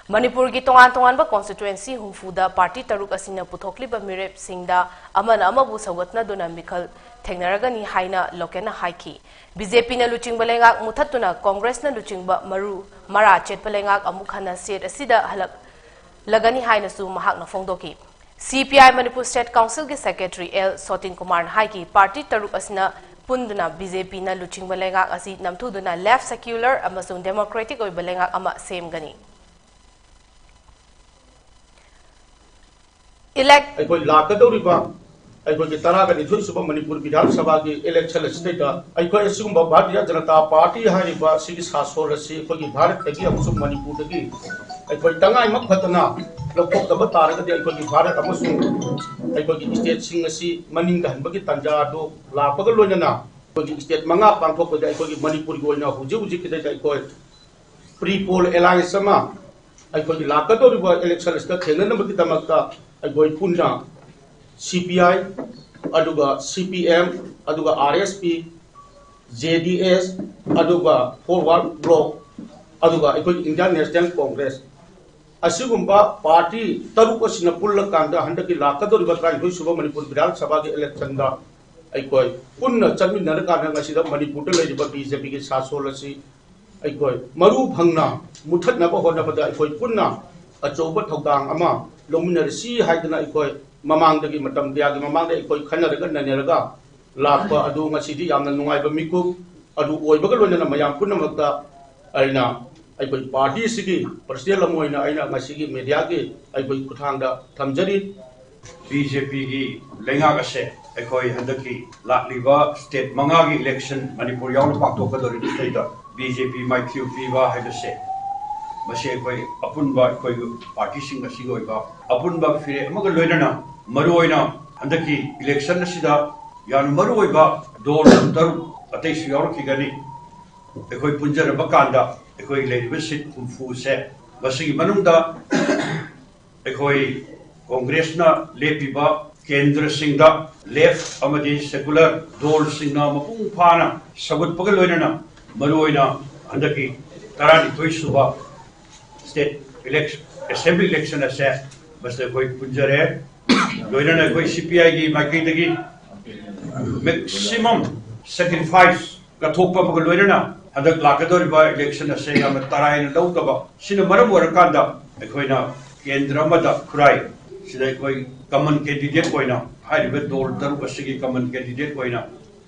ꯃꯅꯤꯄꯨꯔꯒꯤ ꯇꯣꯉꯥꯟ ꯇꯣꯉꯥꯟꯕ ꯀꯣꯟꯁꯇꯤꯇ꯭ꯋꯦꯟꯁꯤ ꯍꯨꯝꯐꯨꯗ ꯄꯥꯔꯇꯤ ꯇꯔꯨꯛ ꯑꯁꯤꯅ ꯄꯨꯊꯣꯛꯂꯤꯕ ꯃꯤꯔꯦꯞꯁꯤꯡꯗ ꯑꯃꯅ ꯑꯃꯕꯨ ꯁꯧꯒꯠꯅꯗꯨꯅ ꯃꯤꯈꯜ ꯊꯦꯡꯅꯔꯒꯅꯤ ꯍꯥꯏꯅ ꯂꯣꯀꯦꯟꯅ ꯍꯥꯏꯈꯤ꯫ ꯕꯤ ꯖꯦ ꯄꯤꯅ ꯂꯨꯆꯤꯡꯕ ꯂꯩꯉꯥꯛ ꯃꯨꯊꯠꯇꯨꯅ ꯀꯣꯡꯒ꯭ꯔꯦꯁꯅ ꯂꯨꯆꯤꯡꯕ ꯃꯔꯨ ꯃꯔꯥ ꯆꯦꯠꯄ ꯂꯩꯉꯥꯛ ꯑꯃꯨꯛ ꯍꯟꯅ ꯁꯦꯠ ꯑꯁꯤꯗ ꯍꯜꯂꯛꯂꯒꯅꯤ ꯍꯥꯏꯅꯁꯨ ꯃꯍꯥꯛꯅ ꯐꯣꯡꯗꯣꯛꯈꯤ꯫ ꯁꯤ ꯄꯤ ꯑꯥꯏ ꯃꯅꯤꯄꯨꯔ ꯁ꯭ꯇꯦꯠ ꯀꯥꯎꯟꯁꯤꯜꯒꯤ ꯁꯦꯀ꯭ꯔꯦꯇꯔꯤ ꯑꯦꯜ ꯁꯣꯇꯤꯟ ꯀꯨꯃꯥꯔꯅ ꯍꯥꯏꯈꯤ, ꯄꯥꯔꯇꯤ ꯇꯔꯨꯛ ꯑꯁꯤꯅ ꯄꯨꯟꯗꯨꯅ ꯕꯤ ꯖꯦ ꯄꯤꯅ ꯂꯨꯆꯤꯡꯕ ꯂꯩꯉꯥꯛ ꯑꯁꯤ ꯅꯝꯊꯨꯗꯨꯅ ꯂꯦꯐ, ꯁꯦꯀ꯭ꯌꯨꯂꯔ ꯑꯃꯁꯨꯡ ꯗꯦꯃꯣꯀ꯭ꯔꯦꯇꯤꯛ ꯑꯣꯏꯕ ꯂꯩꯉꯥꯛ ꯑꯃ ꯁꯦꯝꯒꯅꯤ꯫ Elect ꯑꯩꯈꯣꯏ ꯂꯥꯛꯀꯗꯧꯔꯤꯕ ꯑꯩꯈꯣꯏꯒꯤ ꯇꯔꯥꯒ ꯅꯤꯊꯣꯏ ꯁꯨꯕ ꯃꯅꯤꯄꯨꯔ ꯕꯤꯙꯥꯟ ꯁꯚꯥꯒꯤ ꯏꯂꯦꯛꯁꯟ ꯑꯁꯤꯗꯩꯗ ꯑꯩꯈꯣꯏ ꯑꯁꯤꯒꯨꯝꯕ ꯚꯥꯔꯇꯤꯌ ꯖꯅꯇꯥ ꯄꯥꯔꯇꯤ ꯍꯥꯏꯔꯤꯕ ꯑꯁꯤꯒꯤ ꯁꯥꯁꯣꯟ ꯑꯁꯤ ꯑꯩꯈꯣꯏꯒꯤ ꯚꯥꯔꯠꯇꯒꯤ ꯑꯃꯁꯨꯡ ꯃꯅꯤꯄꯨꯔꯗꯒꯤ ꯑꯩꯈꯣꯏ ꯇꯉꯥꯏꯃꯛ ꯐꯗꯅ ꯂꯧꯊꯣꯛꯇꯕ ꯇꯥꯔꯒꯗꯤ ꯑꯩꯈꯣꯏꯒꯤ ꯚꯥꯔꯠ ꯑꯃꯁꯨꯡ ꯑꯩꯈꯣꯏꯒꯤ ꯁ꯭ꯇꯦꯠꯁꯤꯡ ꯑꯁꯤ ꯃꯅꯤꯡ ꯇꯍꯟꯕꯒꯤ ꯇꯥꯟꯖꯥ ꯑꯗꯨ ꯂꯥꯛꯄꯒ ꯂꯣꯏꯅꯅ ꯑꯩꯈꯣꯏꯒꯤ ꯁ꯭ꯇꯦꯠ ꯃꯉꯥ ꯄꯥꯡꯊꯣꯛꯄꯗ ꯑꯩꯈꯣꯏꯒꯤ ꯃꯅꯤꯄꯨꯔꯒꯤ ꯑꯣꯏꯅ ꯍꯧꯖꯤꯛ ꯍꯧꯖꯤꯛꯀꯤꯗꯩꯗ ꯑꯩꯈꯣꯏ ꯄ꯭ꯔꯤ ꯄꯣꯜ ꯑꯦꯂꯥꯏꯟꯁ ꯑꯃ ꯑꯩꯈꯣꯏꯒꯤ ꯂꯥꯛꯀꯗꯧꯔꯤꯕ ꯏꯂꯦꯛꯁꯟ ꯑꯁꯤꯗ ꯊꯦꯡꯅꯅꯕꯒꯤꯗꯃꯛꯇ ꯑꯩꯈꯣꯏ ꯄꯨꯟꯅ ꯁꯤ ꯄꯤ ꯑꯥꯏ, ꯑꯗꯨꯒ ꯁꯤ ꯄꯤ ꯑꯦꯝ, ꯑꯗꯨꯒ ꯑꯥꯔ ꯑꯦꯁ ꯄꯤ, ꯖꯦ ꯗꯤ ꯑꯦꯁ, ꯑꯗꯨꯒ ꯐꯣꯔꯋꯥꯔꯗ ꯕ꯭ꯂꯣꯛ, ꯑꯗꯨꯒ ꯑꯩꯈꯣꯏꯒꯤ ꯏꯟꯗꯤꯌꯥꯟ ꯅꯦꯁꯅꯦꯜ ꯀꯣꯡꯒ꯭ꯔꯦꯁ, ꯑꯁꯤꯒꯨꯝꯕ ꯄꯥꯔꯇꯤ ꯇꯔꯨꯛ ꯑꯁꯤꯅ ꯄꯨꯜꯂꯀꯥꯟꯗ ꯍꯟꯗꯛꯀꯤ ꯂꯥꯛꯀꯗꯧꯔꯤꯕ ꯇꯔꯥꯅꯤꯊꯣꯏ ꯁꯨꯕ ꯃꯅꯤꯄꯨꯔ ꯕꯤꯙꯥꯟ ꯁꯚꯥꯒꯤ ꯏꯂꯦꯛꯁꯟꯗ ꯑꯩꯈꯣꯏ ꯄꯨꯟꯅ ꯆꯠꯃꯤꯟꯅꯔꯀꯥꯟꯗ ꯉꯁꯤꯗ ꯃꯅꯤꯄꯨꯔꯗ ꯂꯩꯔꯤꯕ ꯕꯤ ꯖꯦ ꯄꯤꯒꯤ ꯁꯥꯁꯣꯜ ꯑꯁꯤ ꯑꯩꯈꯣꯏ ꯃꯔꯨ ꯐꯪꯅ ꯃꯨꯊꯠꯅꯕ ꯍꯣꯠꯅꯕꯗ ꯑꯩꯈꯣꯏ ꯄꯨꯟꯅ ꯑꯆꯧꯕ ꯊꯧꯗꯥꯡ ꯑꯃ ꯂꯧꯃꯤꯟꯅꯔꯁꯤ ꯍꯥꯏꯗꯅ ꯑꯩꯈꯣꯏ ꯃꯃꯥꯡꯗꯒꯤ, ꯃꯇꯝ ꯀꯌꯥꯒꯤ ꯃꯃꯥꯡꯗ ꯑꯩꯈꯣꯏ ꯈꯟꯅꯔꯒ ꯅꯩꯅꯔꯒ ꯂꯥꯛꯄ ꯑꯗꯨ ꯉꯁꯤꯗꯤ ꯌꯥꯝꯅ ꯅꯨꯡꯉꯥꯏꯕ ꯃꯤꯀꯨꯞ ꯑꯗꯨ ꯑꯣꯏꯕꯒ ꯂꯣꯏꯅꯅ ꯃꯌꯥꯝ ꯄꯨꯝꯅꯃꯛꯇ ꯑꯩꯅ ꯑꯩꯈꯣꯏ ꯄꯥꯔꯇꯤꯁꯤꯒꯤ ꯄ꯭ꯔꯁꯤꯗꯦꯟ ꯑꯃ ꯑꯣꯏꯅ ꯑꯩꯅ ꯉꯁꯤꯒꯤ ꯃꯦꯗꯤꯌꯥꯒꯤ ꯑꯩꯈꯣꯏ ꯈꯨꯠꯊꯥꯡꯗ ꯊꯝꯖꯔꯤ꯫ ꯕꯤ ꯖꯦ ꯄꯤꯒꯤ ꯂꯩꯉꯥꯛ ꯑꯁꯦ ꯑꯩꯈꯣꯏ ꯍꯟꯗꯛꯀꯤ ꯂꯥꯛꯂꯤꯕ ꯁ꯭ꯇꯦꯠ ꯃꯉꯥꯒꯤ ꯏꯂꯦꯛꯁꯟ ꯃꯅꯤꯄꯨꯔ ꯌꯥꯎꯅ ꯄꯥꯡꯊꯣꯛꯀꯗꯧꯔꯤꯕꯁꯤꯗꯩꯗ ꯕꯤ ꯖꯦ ꯄꯤ ꯃꯥꯏꯊꯤꯕ ꯄꯤꯕ ꯍꯥꯏꯕꯁꯦ, ꯃꯁꯤ ꯑꯩꯈꯣꯏ ꯑꯄꯨꯟꯕ ꯑꯩꯈꯣꯏ ꯄꯥꯔꯇꯤꯁꯤꯡ ꯑꯁꯤꯒꯤ ꯑꯣꯏꯕ ꯑꯄꯨꯟꯕ ꯐꯤꯔꯦꯞ ꯑꯃꯒ ꯂꯣꯏꯅꯅ, ꯃꯔꯨꯑꯣꯏꯅ ꯍꯟꯗꯛꯀꯤ ꯏꯂꯦꯛꯁꯟ ꯑꯁꯤꯗ ꯌꯥꯝꯅ ꯃꯔꯨꯑꯣꯏꯕ ꯗꯣꯜ ꯇꯔꯨꯛ ꯑꯇꯩꯁꯨ ꯌꯥꯎꯔꯛꯈꯤꯒꯅꯤ꯫ ꯑꯩꯈꯣꯏ ꯄꯨꯟꯖꯔꯕ ꯀꯥꯟꯗ ꯑꯩꯈꯣꯏ ꯂꯩꯔꯤꯕ ꯁꯤꯠ ꯍꯨꯝꯐꯨꯁꯦ, ꯃꯁꯤꯒꯤ ꯃꯅꯨꯡꯗ ꯑꯩꯈꯣꯏ ꯀꯣꯡꯒ꯭ꯔꯦꯁꯅ ꯂꯦꯞꯄꯤꯕ ꯀꯦꯟꯗ꯭ꯔꯁꯤꯡꯗ ꯂꯦꯐ ꯑꯃꯗꯤ ꯁꯦꯀꯨꯂꯔ ꯗꯣꯜꯁꯤꯡꯅ ꯃꯄꯨꯡ ꯐꯥꯅ ꯁꯧꯒꯠꯄꯒ ꯂꯣꯏꯅꯅ, ꯃꯔꯨꯑꯣꯏꯅ ꯍꯟꯗꯛꯀꯤ ꯇꯔꯥꯅꯤꯊꯣꯏ ꯁꯨꯕ ꯁ꯭ꯇꯦꯠ ꯏꯂꯦꯛ-, ꯑꯦꯁꯦꯝꯕ꯭ꯂꯤ ꯏꯂꯦꯛꯁꯟ ꯑꯁꯦ ꯃꯁꯤꯗ ꯑꯩꯈꯣꯏ ꯄꯨꯟꯖꯔꯦ꯫ ꯂꯣꯏꯅꯅ ꯑꯩꯈꯣꯏ ꯁꯤ ꯄꯤ ꯑꯥꯏꯒꯤ ꯃꯥꯏꯀꯩꯗꯒꯤ ꯃꯦꯛꯁꯤꯃꯝ ꯁꯦꯀ꯭ꯔꯤꯐꯥꯏꯁ ꯀꯠꯊꯣꯛꯄ ꯑꯃꯒ ꯂꯣꯏꯅꯅ ꯍꯟꯗꯛ ꯂꯥꯛꯀꯗꯧꯔꯤꯕ ꯏꯂꯦꯛꯁꯟ ꯑꯁꯦ ꯌꯥꯝꯅ ꯇꯔꯥꯏꯅ ꯂꯧꯗꯕ, ꯁꯤꯅ ꯃꯔꯝ ꯑꯣꯏꯔꯀꯥꯟꯗ ꯑꯩꯈꯣꯏꯅ ꯀꯦꯟꯗ꯭ꯔ ꯑꯃꯗ ꯈꯨꯔꯥꯏ ꯁꯤꯗ ꯑꯩꯈꯣꯏ ꯀꯃꯟ ꯀꯦꯟꯗꯤꯗꯦꯠ ꯑꯣꯏꯅ, ꯍꯥꯏꯔꯤꯕ ꯗꯣꯜ ꯇꯔꯨꯛ ꯑꯁꯤꯒꯤ ꯀꯃꯟ ꯀꯦꯟꯗꯤꯗꯦꯠ ꯑꯣꯏꯅ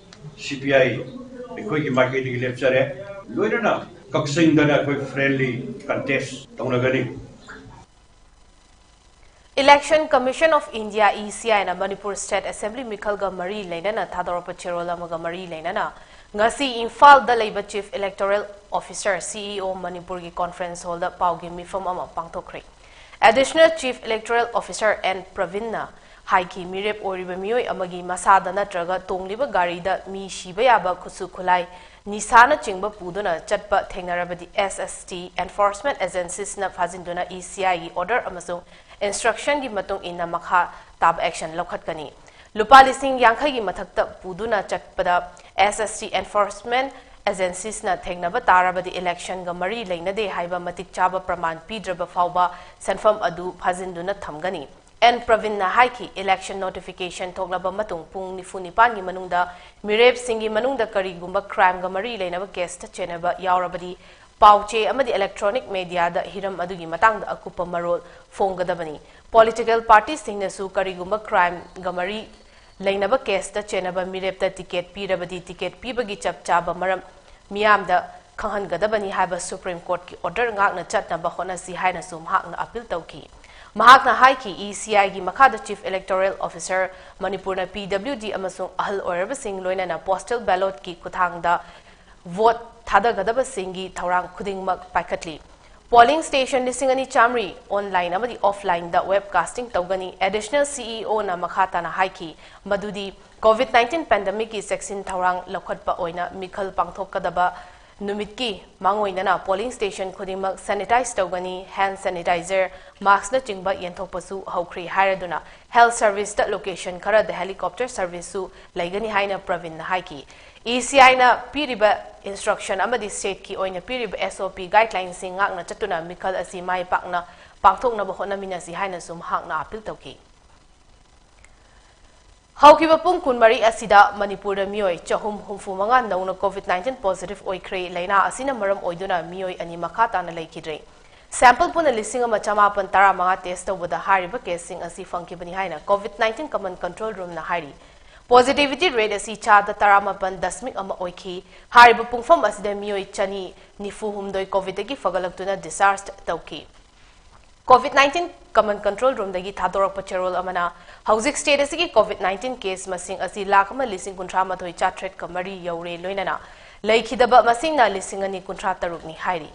ꯁꯤ ꯄꯤ ꯑꯥꯏ ꯑꯩꯈꯣꯏꯒꯤ ꯃꯥꯏꯀꯩꯗꯒꯤ ꯂꯦꯞꯆꯔꯦ꯫ ꯂꯣꯏꯅꯅ ꯀꯛꯆꯤꯡꯗꯅ ꯑꯩꯈꯣꯏ friendly ꯀꯟꯇꯦꯁ ꯇꯧꯅꯒꯅꯤ꯫ Election Commission of India, E C I ꯅ ꯃꯅꯤꯄꯨꯔ ꯁ꯭ꯇꯦꯠ ꯑꯦꯁꯦꯝꯕ꯭ꯂꯤ ꯃꯤꯈꯜꯒ ꯃꯔꯤ ꯂꯩꯅꯅ ꯊꯥꯗꯣꯔꯛꯄ ꯆꯦꯔꯣꯜ ꯑꯃꯒ ꯃꯔꯤ ꯂꯩꯅꯅ ꯉꯁꯤ ꯏꯝꯐꯥꯜꯗ ꯂꯩꯕ Chief Electoral Officer, C E O, ꯃꯅꯤꯄꯨꯔꯒꯤ ꯀꯣꯟꯐ꯭ꯔꯦꯟꯁ ꯍꯣꯜꯗ ꯄꯥꯎꯒꯤ ꯃꯤꯐꯝ ꯑꯃ ꯄꯥꯡꯊꯣꯛꯈ꯭ꯔꯦ꯫ Additional Chief Electoral Officer N ꯄ꯭ꯔꯕꯤꯟꯅ ꯍꯥꯏꯈꯤ, ꯃꯤꯔꯦꯞ ꯑꯣꯏꯔꯤꯕ ꯃꯤꯑꯣꯏ ꯑꯃꯒꯤ ꯃꯁꯥꯗ ꯅꯠꯇ꯭ꯔꯒ ꯇꯣꯡꯂꯤꯕ ꯒꯥꯔꯤꯗ ꯃꯤ ꯁꯤꯕ ꯌꯥꯕ ꯈꯨꯠꯁꯨ ꯈꯨꯠꯂꯥꯏ, ꯅꯤꯁꯥꯅꯆꯤꯡꯕ ꯄꯨꯗꯨꯅ ꯆꯠꯄ ꯊꯦꯡꯅꯔꯕꯗꯤ S S T Enforcement Agencies ꯅ ꯐꯥꯖꯤꯟꯗꯨꯅ E C I ꯒꯤ order ꯑꯃꯁꯨꯡ instruction ꯒꯤ ꯃꯇꯨꯡ ꯏꯟꯅ ꯃꯈꯥ ꯇꯥꯕ action ꯂꯧꯈꯠꯀꯅꯤ꯫ ꯂꯨꯄꯥ ꯂꯤꯁꯤꯡ ꯌꯥꯡꯈꯩꯒꯤ ꯃꯊꯛꯇ ꯄꯨꯗꯨꯅ ꯆꯠꯄꯗ S S T Enforcement Agencies ꯅ ꯊꯦꯡꯅꯕ ꯇꯥꯔꯕꯗꯤ election ꯒ ꯃꯔꯤ ꯂꯩꯅꯗꯦ ꯍꯥꯏꯕ ꯃꯇꯤꯛ ꯆꯥꯕ ꯄ꯭ꯔꯃꯥꯟ ꯄꯤꯗ꯭ꯔꯕ ꯐꯥꯎꯕ ꯁꯦꯟꯐꯝ ꯑꯗꯨ ꯐꯥꯖꯤꯟꯗꯨꯅ ꯊꯝꯒꯅꯤ꯫ N ꯄ꯭ꯔꯕꯤꯟꯅ ꯍꯥꯏꯈꯤ, election notification ꯊꯣꯛꯂꯕ ꯃꯇꯨꯡ ꯄꯨꯡ ꯅꯤꯐꯨ ꯅꯤꯄꯥꯟꯒꯤ ꯃꯅꯨꯡꯗ ꯃꯤꯔꯦꯞꯁꯤꯡꯒꯤ ꯃꯅꯨꯡꯗ ꯀꯔꯤꯒꯨꯝꯕ crime ꯒ ꯃꯔꯤ ꯂꯩꯅꯕ case ꯇ ꯆꯦꯟꯅꯕ ꯌꯥꯎꯔꯕꯗꯤ ꯄꯥꯎ ꯆꯦ ꯑꯃꯗꯤ electronic media ꯗ ꯍꯤꯔꯝ ꯑꯗꯨꯒꯤ ꯃꯇꯥꯡꯗ ꯑꯀꯨꯞꯄ ꯃꯔꯣꯜ ꯐꯣꯡꯒꯗꯕꯅꯤ꯫ Political party ꯁꯤꯡꯅꯁꯨ ꯀꯔꯤꯒꯨꯝꯕ crime ꯒ ꯃꯔꯤ ꯂꯩꯅꯕ case ꯇ ꯆꯦꯟꯅꯕ ꯃꯤꯔꯦꯞꯇ ticket ꯄꯤꯔꯕꯗꯤ ticket ꯄꯤꯕꯒꯤ ꯆꯞ ꯆꯥꯕ ꯃꯔꯝ ꯃꯤꯌꯥꯝꯗ ꯈꯪꯍꯟꯒꯗꯕꯅꯤ ꯍꯥꯏꯕ Supreme Courtꯀꯤ order ꯉꯥꯛꯅ ꯆꯠꯅꯕ ꯍꯣꯠꯅꯁꯤ ꯍꯥꯏꯅꯁꯨ ꯃꯍꯥꯛꯅ appeal ꯇꯧꯈꯤ꯫ ꯃꯍꯥꯛꯅ ꯍꯥꯏꯈꯤ, ECIꯒꯤ ꯃꯈꯥꯗ Chief Electoral Officer, ꯃꯅꯤꯄꯨꯔꯅ PWD ꯑꯃꯁꯨꯡ ꯑꯍꯜ ꯑꯣꯏꯔꯕꯁꯤꯡ ꯂꯣꯏꯅꯅ postal ballotꯀꯤ ꯈꯨꯠꯊꯥꯡꯗ vote ꯊꯥꯗꯒꯗꯕꯁꯤꯡꯒꯤ ꯊꯧꯔꯥꯡ ꯈꯨꯗꯤꯡꯃꯛ ꯄꯥꯏꯈꯠꯂꯤ꯫ Polling station ꯂꯤꯁꯤꯡ ꯑꯅꯤ ꯆꯥꯃꯔꯤ online ꯑꯃꯗꯤ offlineꯗ webcasting ꯇꯧꯒꯅꯤ꯫ Additional CEOꯅ ꯃꯈꯥ ꯇꯥꯅ ꯍꯥꯏꯈꯤ ꯃꯗꯨꯗꯤ COVID nineteen pandemicꯀꯤ ꯆꯦꯛꯁꯤꯟ ꯊꯧꯔꯥꯡ ꯂꯧꯈꯠꯄ ꯑꯣꯏꯅ ꯃꯤꯈꯜ ꯄꯥꯡꯊꯣꯛꯀꯗꯕ ꯅꯨꯃꯤꯠꯀꯤ ꯃꯥꯡꯑꯣꯏꯅꯅ polling station ꯈꯨꯗꯤꯡꯃꯛ sanitize ꯇꯧꯒꯅꯤ, hand sanitizer, maskꯅꯆꯤꯡꯕ ꯌꯦꯟꯊꯣꯛꯄꯁꯨ ꯍꯧꯈ꯭ꯔꯦ ꯍꯥꯏꯔꯗꯨꯅ health serviceꯇ location ꯈꯔꯗ helicopter serviceꯁꯨ ꯂꯩꯒꯅꯤ ꯍꯥꯏꯅ ꯄ꯭ꯔꯕꯤꯟꯅ ꯍꯥꯏꯈꯤ꯫ ECIꯅ ꯄꯤꯔꯤꯕ instruction ꯑꯃꯗꯤ stateꯀꯤ ꯑꯣꯏꯅ ꯄꯤꯔꯤꯕ SOP guidelinesꯁꯤꯡ ꯉꯥꯛꯅ ꯆꯠꯇꯨꯅ ꯃꯤꯈꯜ ꯑꯁꯤ ꯃꯥꯏ ꯄꯥꯛꯅ ꯄꯥꯡꯊꯣꯛꯅꯕ ꯍꯣꯠꯅꯃꯤꯟꯅꯁꯤ ꯍꯥꯏꯅꯁꯨ ꯃꯍꯥꯛꯅ appeal ꯇꯧꯈꯤ꯫ ꯍꯧꯈꯤꯕ ꯄꯨꯡ ꯀꯨꯟꯃꯔꯤ ꯑꯁꯤꯗ ꯃꯅꯤꯄꯨꯔꯗ ꯃꯤꯑꯣꯏ ꯆꯍꯨꯝ ꯍꯨꯝꯐꯨ ꯃꯉꯥ ꯅꯧꯅ COVID nineteen positive ꯑꯣꯏꯈ꯭ꯔꯦ꯫ ꯂꯥꯏꯅꯥ ꯑꯁꯤꯅ ꯃꯔꯝ ꯑꯣꯏꯗꯨꯅ ꯃꯤꯑꯣꯏ ꯑꯅꯤ ꯃꯈꯥ ꯇꯥꯅ ꯂꯩꯈꯤꯗ꯭ꯔꯦ꯫ Sample ꯄꯨꯟꯅ ꯂꯤꯁꯤꯡ ꯑꯃ ꯆꯃꯥꯄꯟ ꯇꯔꯥꯃꯉꯥ test ꯇꯧꯕꯗ ꯍꯥꯏꯔꯤꯕ caseꯁꯤꯡ ꯑꯁꯤ ꯐꯪꯈꯤꯕꯅꯤ ꯍꯥꯏꯅ COVID nineteen Command Control Roomꯅ ꯍꯥꯏꯔꯤ꯫ Positivity rate ꯑꯁꯤ ꯆꯥꯗ ꯇꯔꯥꯃꯥꯄꯟ ꯗꯁꯃꯤꯛ ꯑꯃ ꯑꯣꯏꯈꯤ꯫ ꯍꯥꯏꯔꯤꯕ ꯄꯨꯡꯐꯝ ꯑꯁꯤꯗ ꯃꯤꯑꯣꯏ ꯆꯅꯤ ꯅꯤꯐꯨ ꯍꯨꯝꯗꯣꯏ COVIDꯇꯒꯤ ꯐꯒꯠꯂꯛꯇꯨꯅ discharge ꯇꯧꯈꯤ꯫ COVID nineteen Command Control Roomꯗꯒꯤ ꯊꯥꯗꯣꯔꯛꯄ ꯆꯦꯔꯣꯜ ꯑꯃꯅ ꯍꯧꯖꯤꯛ state ꯑꯁꯤꯒꯤ COVID nineteen case ꯃꯁꯤꯡ ꯑꯁꯤ ꯂꯥꯈ ꯑꯃ ꯂꯤꯁꯤꯡ ꯀꯨꯟꯊ꯭ꯔꯥ ꯃꯥꯊꯣꯏ ꯆꯥꯇ꯭ꯔꯦꯠꯀ ꯃꯔꯤ ꯌꯧꯔꯦ, ꯂꯣꯏꯅꯅ ꯂꯩꯈꯤꯗꯕ ꯃꯁꯤꯡꯅ ꯂꯤꯁꯤꯡ ꯑꯅꯤ ꯀꯨꯟꯊ꯭ꯔꯥ ꯇꯔꯨꯛꯅꯤ ꯍꯥꯏꯔꯤ꯫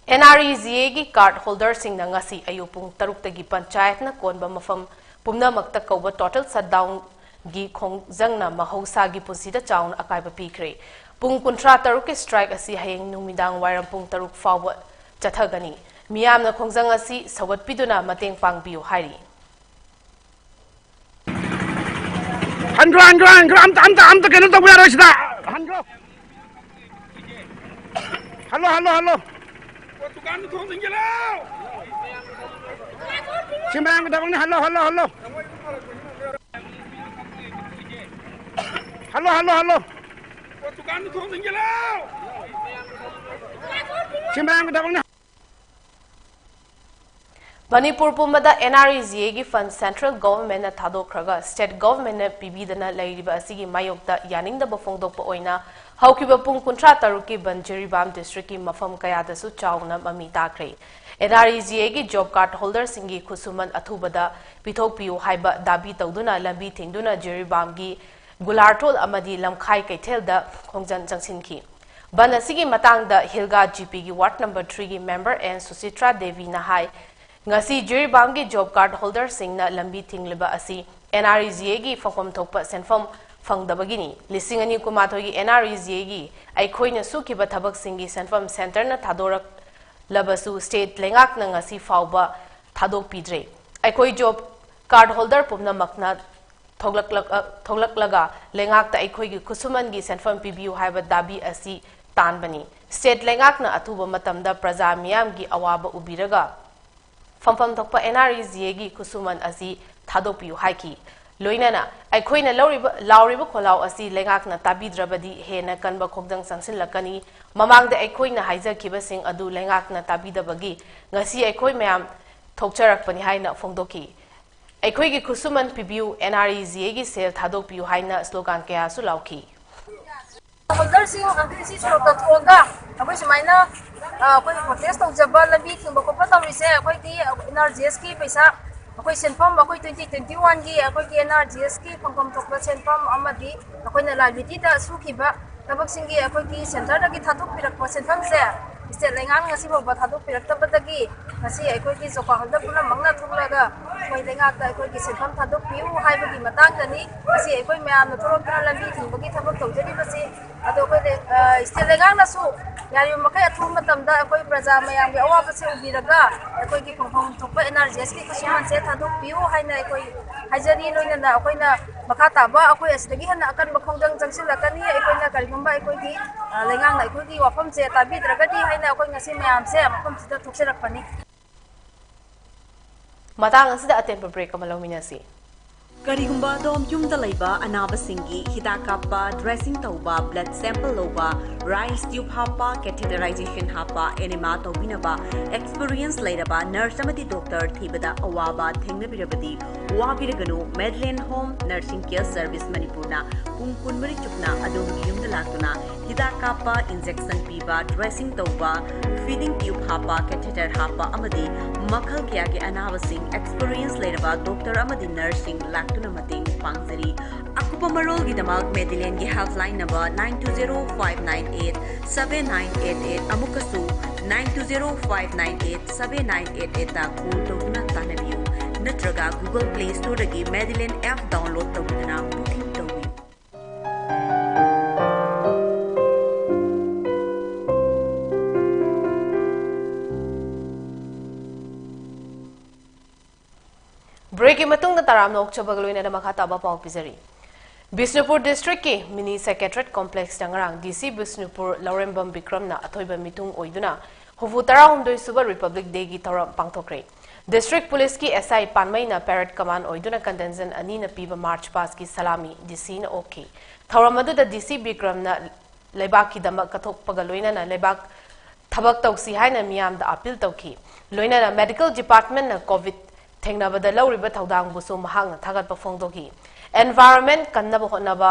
NREGAꯒꯤ card holderꯁꯤꯡꯅ ꯉꯁꯤ ꯑꯌꯨꯛ ꯄꯨꯡ ꯇꯔꯨꯛꯇꯒꯤ ꯄꯟꯆꯥꯌꯠꯅ ꯀꯣꯟꯕ ꯃꯐꯝ ꯄꯨꯝꯅꯃꯛꯇ ꯀꯧꯕ total shutdownꯒꯤ ꯈꯣꯡꯖꯪꯅ ꯃꯍꯧꯁꯥꯒꯤ ꯄꯨꯟꯁꯤꯗ ꯆꯥꯎꯅ ꯑꯀꯥꯏꯕ ꯄꯤꯈ꯭ꯔꯦ꯫ ꯄꯨꯡ ꯀꯨꯟꯊ꯭ꯔꯥ ꯇꯔꯨꯛꯀꯤ strike ꯑꯁꯤ ꯍꯌꯦꯡ ꯅꯨꯃꯤꯗꯥꯡ ꯋꯥꯏꯔꯝ ꯄꯨꯡ ꯇꯔꯨꯛ ꯐꯥꯎꯕ ꯆꯠꯊꯒꯅꯤ꯫ ꯃꯤꯌꯥꯝꯅ ꯈꯣꯡꯖꯪ ꯑꯁꯤ ꯁꯧꯒꯠꯄꯤꯗꯨꯅ ꯃꯇꯦꯡ ꯄꯥꯡꯕꯤꯌꯨ ꯍꯥꯏꯔꯤ꯫ ꯍꯟꯈ꯭ꯔꯣ, ꯍꯟꯈ꯭ꯔꯣ, ꯍꯟꯈ꯭ꯔꯣ, ꯑꯝꯇ, ꯑꯝꯇ, ꯑꯝꯇ ꯀꯩꯅꯣ ꯇꯧꯕ ꯌꯥꯔꯣꯏ ꯁꯤꯗ꯫ ꯍꯟꯈ꯭ꯔꯣ꯫ Hello, hello, hello. ꯁꯤ ꯃꯌꯥꯝꯒꯤ ꯊꯕꯛꯅꯤ, hello, hello, hello. Hello, hello, hello. ꯁꯤ ꯃꯌꯥꯝꯒꯤ ꯊꯕꯛꯅꯤ꯫ ꯃꯅꯤꯄꯨꯔ ꯄꯨꯝꯕꯗ N R E G Aꯒꯤ fund central governmentꯅ ꯊꯥꯗꯣꯛꯈ꯭ꯔꯒ state governmentꯅ ꯄꯤꯕꯤꯗꯅ ꯂꯩꯔꯤꯕ ꯑꯁꯤꯒꯤ ꯃꯥꯌꯣꯛꯇ ꯌꯥꯅꯤꯡꯗꯕ ꯐꯣꯡꯗꯣꯛꯄ ꯑꯣꯏꯅ ꯍꯧꯈꯤꯕ ꯄꯨꯡ ꯀꯨꯟꯊ꯭ꯔꯥ ꯇꯔꯨꯛꯀꯤ ꯕꯟ ꯖꯤꯔꯤꯕꯥꯝ districtꯀꯤ ꯃꯐꯝ ꯀꯌꯥꯗꯁꯨ ꯆꯥꯎꯅ ꯃꯃꯤ ꯇꯥꯈ꯭ꯔꯦ꯫ N R E G Aꯒꯤ job card holderꯁꯤꯡꯒꯤ ꯈꯨꯠꯁꯨꯃꯟ ꯑꯊꯨꯕꯗ ꯄꯤꯊꯣꯛꯄꯤꯌꯨ ꯍꯥꯏꯕ ꯗꯥꯕꯤ ꯇꯧꯗꯨꯅ ꯂꯝꯕꯤ ꯊꯤꯡꯗꯨꯅ ꯖꯤꯔꯤꯕꯥꯝꯒꯤ ꯒꯨꯂꯥꯔꯊꯣꯜ ꯑꯃꯗꯤ ꯂꯝꯈꯥꯏ ꯀꯩꯊꯦꯜꯗ ꯈꯣꯡꯖꯪ ꯆꯪꯁꯤꯟꯈꯤ꯫ ꯕꯟ ꯑꯁꯤꯒꯤ ꯃꯇꯥꯡꯗ ꯍꯤꯜꯒꯥ G Pꯒꯤ ward number threeꯒꯤ member N ꯁꯨꯆꯤꯇ꯭ꯔꯥ ꯗꯦꯕꯤꯅ ꯍꯥꯏ, ꯉꯁꯤ ꯖꯤꯔꯤꯕꯥꯝꯒꯤ job card holderꯁꯤꯡꯅ ꯂꯝꯕꯤ ꯊꯤꯡꯂꯤꯕ ꯑꯁꯤ N R E G Aꯒꯤ ꯐꯪꯐꯝ ꯊꯣꯛꯄ ꯁꯦꯟꯐꯝ ꯐꯪꯗꯕꯒꯤꯅꯤ꯫ ꯂꯤꯁꯤꯡ ꯑꯅꯤ ꯀꯨꯟꯃꯥꯊꯣꯏꯒꯤ N R E G Aꯒꯤ ꯑꯩꯈꯣꯏꯅ ꯁꯨꯈꯤꯕ ꯊꯕꯛꯁꯤꯡꯒꯤ ꯁꯦꯟꯐꯝ centreꯅ ꯊꯥꯗꯣꯔꯛꯂꯕꯁꯨ state ꯂꯩꯉꯥꯛꯅ ꯉꯁꯤ ꯐꯥꯎꯕ ꯊꯥꯗꯣꯛꯄꯤꯗ꯭ꯔꯦ꯫ ꯑꯩꯈꯣꯏ job card holder ꯄꯨꯝꯅꯃꯛꯅ ꯊꯣꯛꯂꯛꯂ-, ꯑ, ꯊꯣꯛꯂꯛꯂꯒ ꯂꯩꯉꯥꯛꯇ ꯑꯩꯈꯣꯏꯒꯤ ꯈꯨꯠꯁꯨꯃꯟꯒꯤ ꯁꯦꯟꯐꯝ ꯄꯤꯕꯤꯌꯨ ꯍꯥꯏꯕ ꯗꯥꯕꯤ ꯑꯁꯤ ꯇꯥꯟꯕꯅꯤ꯫ State ꯂꯩꯉꯥꯛꯅ ꯑꯊꯨꯕ ꯃꯇꯝꯗ ꯄ꯭ꯔꯖꯥ ꯃꯤꯌꯥꯝꯒꯤ ꯑꯋꯥꯕ ꯎꯕꯤꯔꯒ ꯐꯪꯐꯝ ꯊꯣꯛꯄ N R E G Aꯒꯤ ꯈꯨꯠꯁꯨꯃꯟ ꯑꯁꯤ ꯊꯥꯗꯣꯛꯄꯤꯌꯨ ꯍꯥꯏꯈꯤ꯫ ꯂꯣꯏꯅꯅ ꯑꯩꯈꯣꯏꯅ ꯂꯧꯔꯤꯕ, ꯂꯥꯎꯔꯤꯕ ꯈꯣꯜꯂꯥꯎ ꯑꯁꯤ ꯂꯩꯉꯥꯛꯅ ꯇꯥꯕꯤꯗ꯭ꯔꯕꯗꯤ ꯍꯦꯟꯅ ꯀꯟꯕ ꯈꯣꯡꯖꯪ ꯆꯪꯁꯤꯜꯂꯛꯀꯅꯤ꯫ ꯃꯃꯥꯡꯗ ꯑꯩꯈꯣꯏꯅ ꯍꯥꯏꯖꯈꯤꯕꯁꯤꯡ ꯑꯗꯨ ꯂꯩꯉꯥꯛꯅ ꯇꯥꯕꯤꯗꯕꯒꯤ ꯉꯁꯤ ꯑꯩꯈꯣꯏ ꯃꯌꯥꯝ ꯊꯣꯛꯆꯔꯛꯄꯅꯤ ꯍꯥꯏꯅ ꯐꯣꯡꯗꯣꯛꯈꯤ꯫ ꯑꯩꯈꯣꯏꯒꯤ ꯈꯨꯠꯁꯨꯃꯟ ꯄꯤꯕꯤꯌꯨ, N R E G Aꯒꯤ ꯁꯦꯜ ꯊꯥꯗꯣꯛꯄꯤꯌꯨ ꯍꯥꯏꯅ slogan ꯀꯌꯥꯁꯨ ꯂꯥꯎꯈꯤ꯫ Holderꯁꯤꯡ ꯑꯩꯈꯣꯏ ꯁꯤ ꯁꯣꯔꯣꯛꯇ ꯊꯣꯛꯑꯒ ꯑꯩꯈꯣꯏ ꯁꯨꯃꯥꯏꯅ, ꯑ, ꯑꯩꯈꯣꯏ protest ꯇꯧꯖꯕ, ꯂꯝꯕꯤ ꯊꯤꯡꯕ ꯈꯣꯠꯄ ꯇꯧꯔꯤꯁꯦ ꯑꯩꯈꯣꯏꯒꯤ N R G Sꯀꯤ ꯄꯩꯁꯥ, ꯑꯩꯈꯣꯏ ꯁꯦꯟꯐꯝ, ꯑꯩꯈꯣꯏ twenty twenty-oneꯒꯤ ꯑꯩꯈꯣꯏꯒꯤ N R G Sꯀꯤ ꯐꯪꯐꯝ ꯊꯣꯛꯄ ꯁꯦꯟꯐꯝ ꯑꯃꯗꯤ ꯑꯩꯈꯣꯏꯅ liabilityꯗ ꯁꯨꯈꯤꯕ ꯊꯕꯛꯁꯤꯡꯒꯤ ꯑꯩꯈꯣꯏꯒꯤ centreꯗꯒꯤ ꯊꯥꯗꯣꯛꯄꯤꯔꯛꯄ ꯁꯦꯟꯐꯝꯁꯦ state ꯂꯩꯉꯥꯛꯅ ꯉꯁꯤ ꯐꯥꯎꯕ ꯊꯥꯗꯣꯛꯄꯤꯔꯛꯇꯕꯗꯒꯤ ꯉꯁꯤ ꯑꯩꯈꯣꯏꯒꯤ job card holder ꯄꯨꯝꯅꯃꯛꯅ ꯊꯣꯛꯂꯒ ꯑꯩꯈꯣꯏ ꯂꯩꯉꯥꯛꯇ ꯑꯩꯈꯣꯏꯒꯤ ꯁꯦꯟꯐꯝ ꯊꯥꯗꯣꯛꯄꯤꯌꯨ ꯍꯥꯏꯕꯒꯤ ꯃꯇꯥꯡꯗꯅꯤ ꯉꯁꯤ ꯑꯩꯈꯣꯏ ꯃꯌꯥꯝꯅ ꯊꯣꯛꯂꯛꯇꯨꯅ ꯂꯝꯕꯤ ꯊꯤꯡꯕꯒꯤ ꯊꯕꯛ ꯇꯧꯖꯔꯤꯕꯁꯤ꯫ ꯑꯗꯣ ꯑꯩꯈꯣꯏ ꯂꯩ-, ꯑ, state ꯂꯩꯉꯥꯛꯅꯁꯨ ꯌꯥꯔꯤꯕ ꯃꯈꯩ ꯑꯊꯨꯕ ꯃꯇꯝꯗ ꯑꯩꯈꯣꯏ ꯄ꯭ꯔꯖꯥ ꯃꯌꯥꯝꯒꯤ ꯑꯋꯥꯕꯁꯦ ꯎꯕꯤꯔꯒ ꯑꯩꯈꯣꯏꯒꯤ ꯐꯪꯐꯝ ꯊꯣꯛꯄ N R G Sꯀꯤ ꯈꯨꯠꯁꯨꯃꯟꯁꯦ ꯊꯥꯗꯣꯛꯄꯤꯌꯨ ꯍꯥꯏꯅ ꯑꯩꯈꯣꯏ ꯍꯥꯏꯖꯔꯤ꯫ ꯂꯣꯏꯅꯅ ꯑꯩꯈꯣꯏꯅ ꯃꯈꯥ ꯇꯥꯕ ꯑꯩꯈꯣꯏ ꯑꯁꯤꯗꯒꯤ ꯍꯦꯟꯅ ꯑꯀꯟꯕ ꯈꯣꯡꯖꯪ ꯆꯪꯁꯤꯜꯂꯛꯀꯅꯤ꯫ ꯑꯩꯈꯣꯏꯅ ꯀꯔꯤꯒꯨꯝꯕ ꯑꯩꯈꯣꯏꯒꯤ, ꯑ, ꯂꯩꯉꯥꯛꯅ ꯑꯩꯈꯣꯏꯒꯤ ꯋꯥꯐꯝꯁꯦ ꯇꯥꯕꯤꯗ꯭ꯔꯒꯗꯤ ꯍꯥꯏꯅ ꯑꯩꯈꯣꯏ ꯉꯁꯤ ꯃꯌꯥꯝꯁꯦ ꯃꯐꯝꯁꯤꯗ ꯊꯣꯛꯆꯔꯛꯄꯅꯤ꯫ ꯃꯇꯥꯡ ꯑꯁꯤꯗ ꯑꯇꯦꯟꯕ break ꯑꯃ ꯂꯧꯃꯤꯟꯅꯁꯤ꯫ ꯀꯔꯤꯒꯨꯝꯕ ꯑꯗꯣꯝ ꯌꯨꯝꯗ ꯂꯩꯕ ꯑꯅꯥꯕꯁꯤꯡꯒꯤ ꯍꯤꯗꯥꯛ ꯀꯥꯞꯄ, dressing ꯇꯧꯕ, blood sample ꯂꯧꯕ, Rice tube ꯍꯥꯞꯄ, catheterization ꯍꯥꯞꯄ, enema ꯇꯧꯕꯤꯅꯕ experience ꯂꯩꯔꯕ nurse ꯑꯃꯗꯤ doctor ꯊꯤꯕꯗ ꯑꯋꯥꯕ ꯊꯦꯡꯅꯕꯤꯔꯕꯗꯤ ꯋꯥꯕꯤꯔꯒꯅꯨ꯫ Madeline Home Nursing Care Service ꯃꯅꯤꯄꯨꯔꯅ ꯄꯨꯡ ꯀꯨꯟꯃꯔꯤ ꯆꯨꯞꯅ ꯑꯗꯣꯝꯒꯤ ꯌꯨꯝꯗ ꯂꯥꯛꯇꯨꯅ ꯍꯤꯗꯥꯛ ꯀꯥꯞꯄ, injection ꯄꯤꯕ, dressing ꯇꯧꯕ, feeding tube ꯍꯥꯞꯄ, catheter ꯍꯥꯞꯄ ꯑꯃꯗꯤ ꯃꯈꯜ ꯀꯌꯥꯒꯤ ꯑꯅꯥꯕꯁꯤꯡ experience ꯂꯩꯔꯕ doctor ꯑꯃꯗꯤ nurseꯁꯤꯡ ꯂꯥꯛꯇꯨꯅ ꯃꯇꯦꯡ ꯄꯥꯡꯖꯔꯤ꯫ ꯑꯀꯨꯞꯄ ꯃꯔꯣꯜꯒꯤꯗꯃꯛ Madelineꯒꯤ helpline number nine two zero five nine eight seven nine eight eight, ꯑꯃꯨꯛꯀꯁꯨ nine two zero five nine eight seven nine eight eightꯇ call ꯇꯧꯗꯨꯅ ꯇꯥꯟꯅꯕꯤꯌꯨ, ꯅꯠꯇ꯭ꯔꯒ Google Play Storeꯗꯒꯤ Madeline app download ꯇꯧꯗꯨꯅ booking ꯇꯧꯕꯤꯌꯨ꯫ Breakꯀꯤ ꯃꯇꯨꯡꯗ ꯇꯔꯥꯝꯅ ꯑꯣꯛꯆꯕꯒ ꯂꯣꯏꯅꯅ ꯃꯈꯥ ꯇꯥꯕ ꯄꯥꯎ ꯄꯤꯖꯔꯤ꯫ ꯕꯤꯁꯅꯨꯄꯨꯔ districtꯀꯤ mini secretariat complexꯇ ꯉꯔꯥꯡ D C ꯕꯤꯁꯅꯨꯄꯨꯔ ꯂꯧꯔꯦꯝꯕꯝ ꯕꯤꯀ꯭ꯔꯝꯅ ꯑꯊꯣꯏꯕ ꯃꯤꯊꯨꯡ ꯑꯣꯏꯗꯨꯅ ꯍꯨꯝꯐꯨ ꯇꯔꯥꯍꯨꯝꯗꯣꯏ ꯁꯨꯕ Republic Dayꯒꯤ ꯊꯧꯔꯝ ꯄꯥꯡꯊꯣꯛꯈ꯭ꯔꯦ꯫ District Policeꯀꯤ S I ꯄꯥꯟꯃꯩꯅ parade command ꯑꯣꯏꯗꯨꯅ contingent ꯑꯅꯤꯅ ꯄꯤꯕ march pastꯀꯤ ꯁꯂꯥꯃꯤ DCꯅ ꯑꯣꯛꯈꯤ꯫ ꯊꯧꯔꯝ ꯑꯗꯨꯗ DC ꯕꯤꯀ꯭ꯔꯝꯅ ꯂꯩꯕꯥꯛꯀꯤꯗꯃꯛ ꯀꯠꯊꯣꯛꯄꯒ ꯂꯣꯏꯅꯅ ꯂꯩꯕꯥꯛ ꯊꯕꯛ ꯇꯧꯁꯤ ꯍꯥꯏꯅ ꯃꯤꯌꯥꯝꯗ appeal ꯇꯧꯈꯤ꯫ ꯂꯣꯏꯅꯅ medical departmentꯅ COVID ꯊꯦꯡꯅꯕꯗ ꯂꯧꯔꯤꯕ ꯊꯧꯗꯥꯡꯕꯨꯁꯨ ꯃꯍꯥꯛꯅ ꯊꯥꯒꯠꯄ ꯐꯣꯡꯗꯣꯛꯈꯤ꯫ Environment ꯀꯟꯅꯕ ꯍꯣꯠꯅꯕ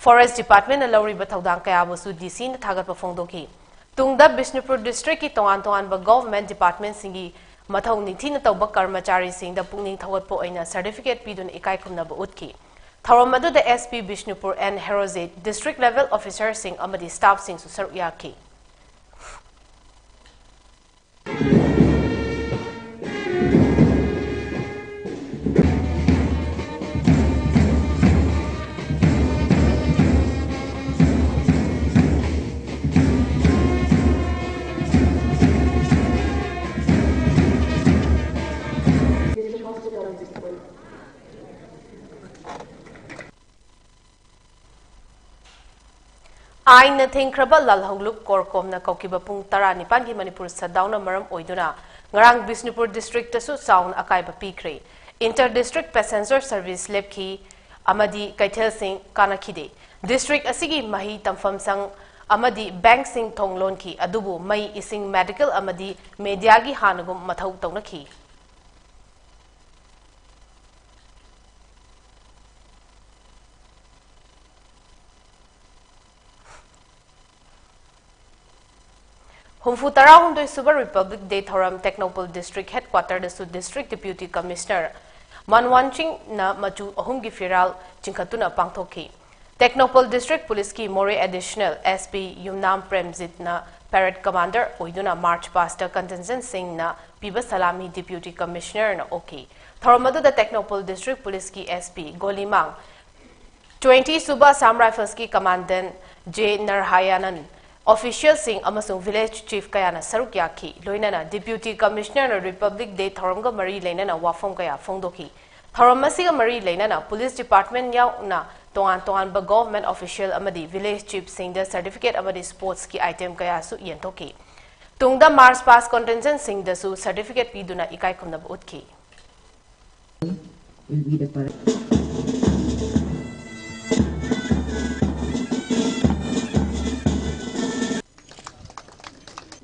Forest Departmentꯅ ꯂꯧꯔꯤꯕ ꯊꯧꯗꯥꯡ ꯀꯌꯥꯕꯨꯁꯨ DCꯅ ꯊꯥꯒꯠꯄ ꯐꯣꯡꯗꯣꯛꯈꯤ꯫ ꯇꯨꯡꯗ ꯕꯤꯁꯅꯨꯄꯨꯔ districtꯀꯤ ꯇꯣꯉꯥꯟ ꯇꯣꯉꯥꯟꯕ government departmentꯁꯤꯡꯒꯤ ꯃꯊꯧ ꯅꯤꯡꯊꯤꯅ ꯇꯧꯕ ꯀꯔꯃꯆꯥꯔꯤꯁꯤꯡꯗ ꯄꯨꯛꯅꯤꯡ ꯊꯧꯒꯠꯄ ꯑꯣꯏꯅ certificate ꯄꯤꯗꯨꯅ ꯏꯀꯥꯏ ꯈꯨꯝꯅꯕ ꯎꯠꯈꯤ꯫ ꯊꯧꯔꯝ ꯑꯗꯨꯗ SP Bishnupur N Herojit, district level officerꯁꯤꯡ ꯑꯃꯗꯤ staffꯁꯤꯡꯁꯨ ꯁꯔꯨꯛ ꯌꯥꯈꯤ꯫ ꯑꯥꯏꯟꯅ ꯊꯤꯡꯈ꯭ꯔꯕ ꯂꯥꯜꯍꯧꯂꯨꯞ ꯀꯣꯔꯀꯣꯝꯅ ꯀꯧꯈꯤꯕ ꯄꯨꯡ ꯇꯔꯥꯅꯤꯄꯥꯟꯒꯤ ꯃꯅꯤꯄꯨꯔ shutdownꯅ ꯃꯔꯝ ꯑꯣꯏꯗꯨꯅ ꯉꯔꯥꯡ ꯕꯤꯁꯅꯨꯄꯨꯔ districtꯇꯁꯨ ꯆꯥꯎꯅ ꯑꯀꯥꯏꯕ ꯄꯤꯈ꯭ꯔꯦ꯫ Inter district passenger service ꯂꯦꯞꯈꯤ ꯑꯃꯗꯤ ꯀꯩꯊꯦꯜꯁꯤꯡ ꯀꯥꯅꯈꯤꯗꯦ꯫ District ꯑꯁꯤꯒꯤ ꯃꯍꯩ ꯇꯝꯐꯝ ꯁꯪ ꯑꯃꯗꯤ bank ꯁꯤꯡ ꯊꯣꯡ ꯂꯣꯟꯈꯤ, ꯑꯗꯨꯕꯨ ꯃꯩ, ꯏꯁꯤꯡ, medical ꯑꯃꯗꯤ media ꯒꯤ ꯍꯥꯟꯅꯒꯨꯝ ꯃꯊꯧ ꯇꯧꯅꯈꯤ꯫ ꯍꯨꯝꯐꯨ ꯇꯔꯥꯍꯨꯝꯗꯣꯏ ꯁꯨꯕ Republic Day ꯊꯧꯔꯝ ꯇꯦꯡꯅꯧꯄꯜ District Headquarter ꯗꯁꯨ District Deputy Commissioner ꯃꯟꯋꯥꯟ ꯁꯤꯡꯅ ꯃꯆꯨ ꯑꯍꯨꯝꯒꯤ ꯐꯤꯔꯥꯜ ꯆꯤꯡꯈꯠꯇꯨꯅ ꯄꯥꯡꯊꯣꯛꯈꯤ꯫ ꯇꯦꯡꯅꯧꯄꯜ District Police ꯀꯤ ꯃꯣꯔꯦ Additional S P ꯌꯨꯝꯅꯥꯝ ꯄ꯭ꯔꯦꯝꯖꯤꯠꯅ parade commander ꯑꯣꯏꯗꯨꯅ March past ꯗ Contingent ꯁꯤꯡꯅ ꯄꯤꯕ ꯁꯂꯥꯃꯤ Deputy Commissioner ꯅ ꯑꯣꯛꯈꯤ꯫ ꯊꯧꯔꯝ ꯑꯗꯨꯗ ꯇꯦꯡꯅꯧꯄꯜ District Police ꯀꯤ S P ꯒꯣꯂꯤꯃꯥꯡ, twenty ꯁꯨꯕ Assam Rifles ꯀꯤ Commandant ꯖꯦ ꯅꯔꯍꯥꯌꯥꯅꯟ, official ꯁꯤꯡ ꯑꯃꯁꯨꯡ village chief ꯀꯌꯥꯅ ꯁꯔꯨꯛ ꯌꯥꯈꯤ꯫ ꯂꯣꯏꯅꯅ Deputy Commissioner ꯅ Republic Day ꯊꯧꯔꯝꯒ ꯃꯔꯤ ꯂꯩꯅꯅ ꯋꯥꯐꯝ ꯀꯌꯥ ꯐꯣꯡꯗꯣꯛꯈꯤ꯫ ꯊꯧꯔꯝ ꯑꯁꯤꯒ ꯃꯔꯤ ꯂꯩꯅꯅ Police Department ꯌꯥꯎꯅ ꯇꯣꯉꯥꯟ ꯇꯣꯉꯥꯟꯕ government official ꯑꯃꯗꯤ village chief ꯁꯤꯡꯗ certificate ꯑꯃꯗꯤ sports ꯀꯤ item ꯀꯌꯥꯁꯨ ꯌꯦꯟꯊꯣꯛꯈꯤ꯫ ꯇꯨꯡꯗ March past contingent ꯁꯤꯡꯗꯁꯨ certificate ꯄꯤꯗꯨꯅ ꯏꯀꯥꯏ ꯈꯨꯝꯅꯕ ꯎꯠꯈꯤ꯫ Will be the parade.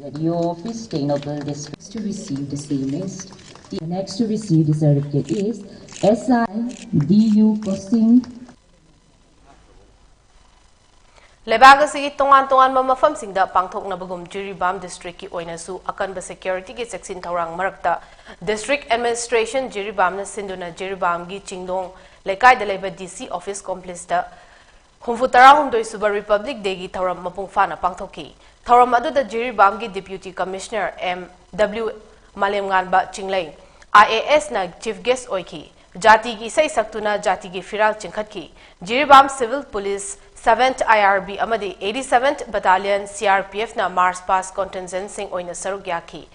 At your office, Tengnoupal District, to receive the same is. The next to receive the certificate is S I D U Kosing. ꯂꯩꯕꯥꯛ ꯑꯁꯤꯒꯤ ꯇꯣꯉꯥꯟ ꯇꯣꯉꯥꯟꯕ ꯃꯐꯝꯁꯤꯡꯗ ꯄꯥꯡꯊꯣꯛꯅꯕꯒꯨꯝ ꯖꯤꯔꯤꯕꯥꯝ district ꯀꯤ ꯑꯣꯏꯅꯁꯨ ꯑꯀꯟꯕ security ꯒꯤ ꯆꯦꯛꯁꯤꯟ ꯊꯧꯔꯥꯡ ꯃꯔꯛꯇ District Administration ꯖꯤꯔꯤꯕꯥꯝꯅ ꯁꯤꯟꯗꯨꯅ ꯖꯤꯔꯤꯕꯥꯝꯒꯤ ꯆꯤꯡꯗꯣꯡ ꯂꯩꯀꯥꯏꯗ ꯂꯩꯕ D C office complex ꯇ ꯍꯨꯝꯐꯨ ꯇꯔꯥꯍꯨꯝꯗꯣꯏ ꯁꯨꯕ Republic Day ꯒꯤ ꯊꯧꯔꯝ ꯃꯄꯨꯡ ꯐꯥꯅ ꯄꯥꯡꯊꯣꯛꯈꯤ꯫ ꯊꯧꯔꯝ ꯑꯗꯨꯗ ꯖꯤꯔꯤꯕꯥꯝꯒꯤ Deputy Commissioner M W ꯃꯥꯂꯦꯝꯉꯥꯟꯕ ꯆꯤꯡꯂꯩ, I A S ꯅ chief guest ꯑꯣꯏꯈꯤ꯫ ꯖꯥꯇꯤꯒꯤ ꯏꯁꯩ ꯁꯛꯇꯨꯅ ꯖꯥꯇꯤꯒꯤ ꯐꯤꯔꯥꯜ ꯆꯤꯡꯈꯠꯈꯤ꯫ Jiribam Civil Police, seventh I R B ꯑꯃꯗꯤ eighty-seventh Battalion C R P F ꯅ March past contingent ꯁꯤꯡ ꯑꯣꯏꯅ ꯁꯔꯨꯛ ꯌꯥꯈꯤ꯫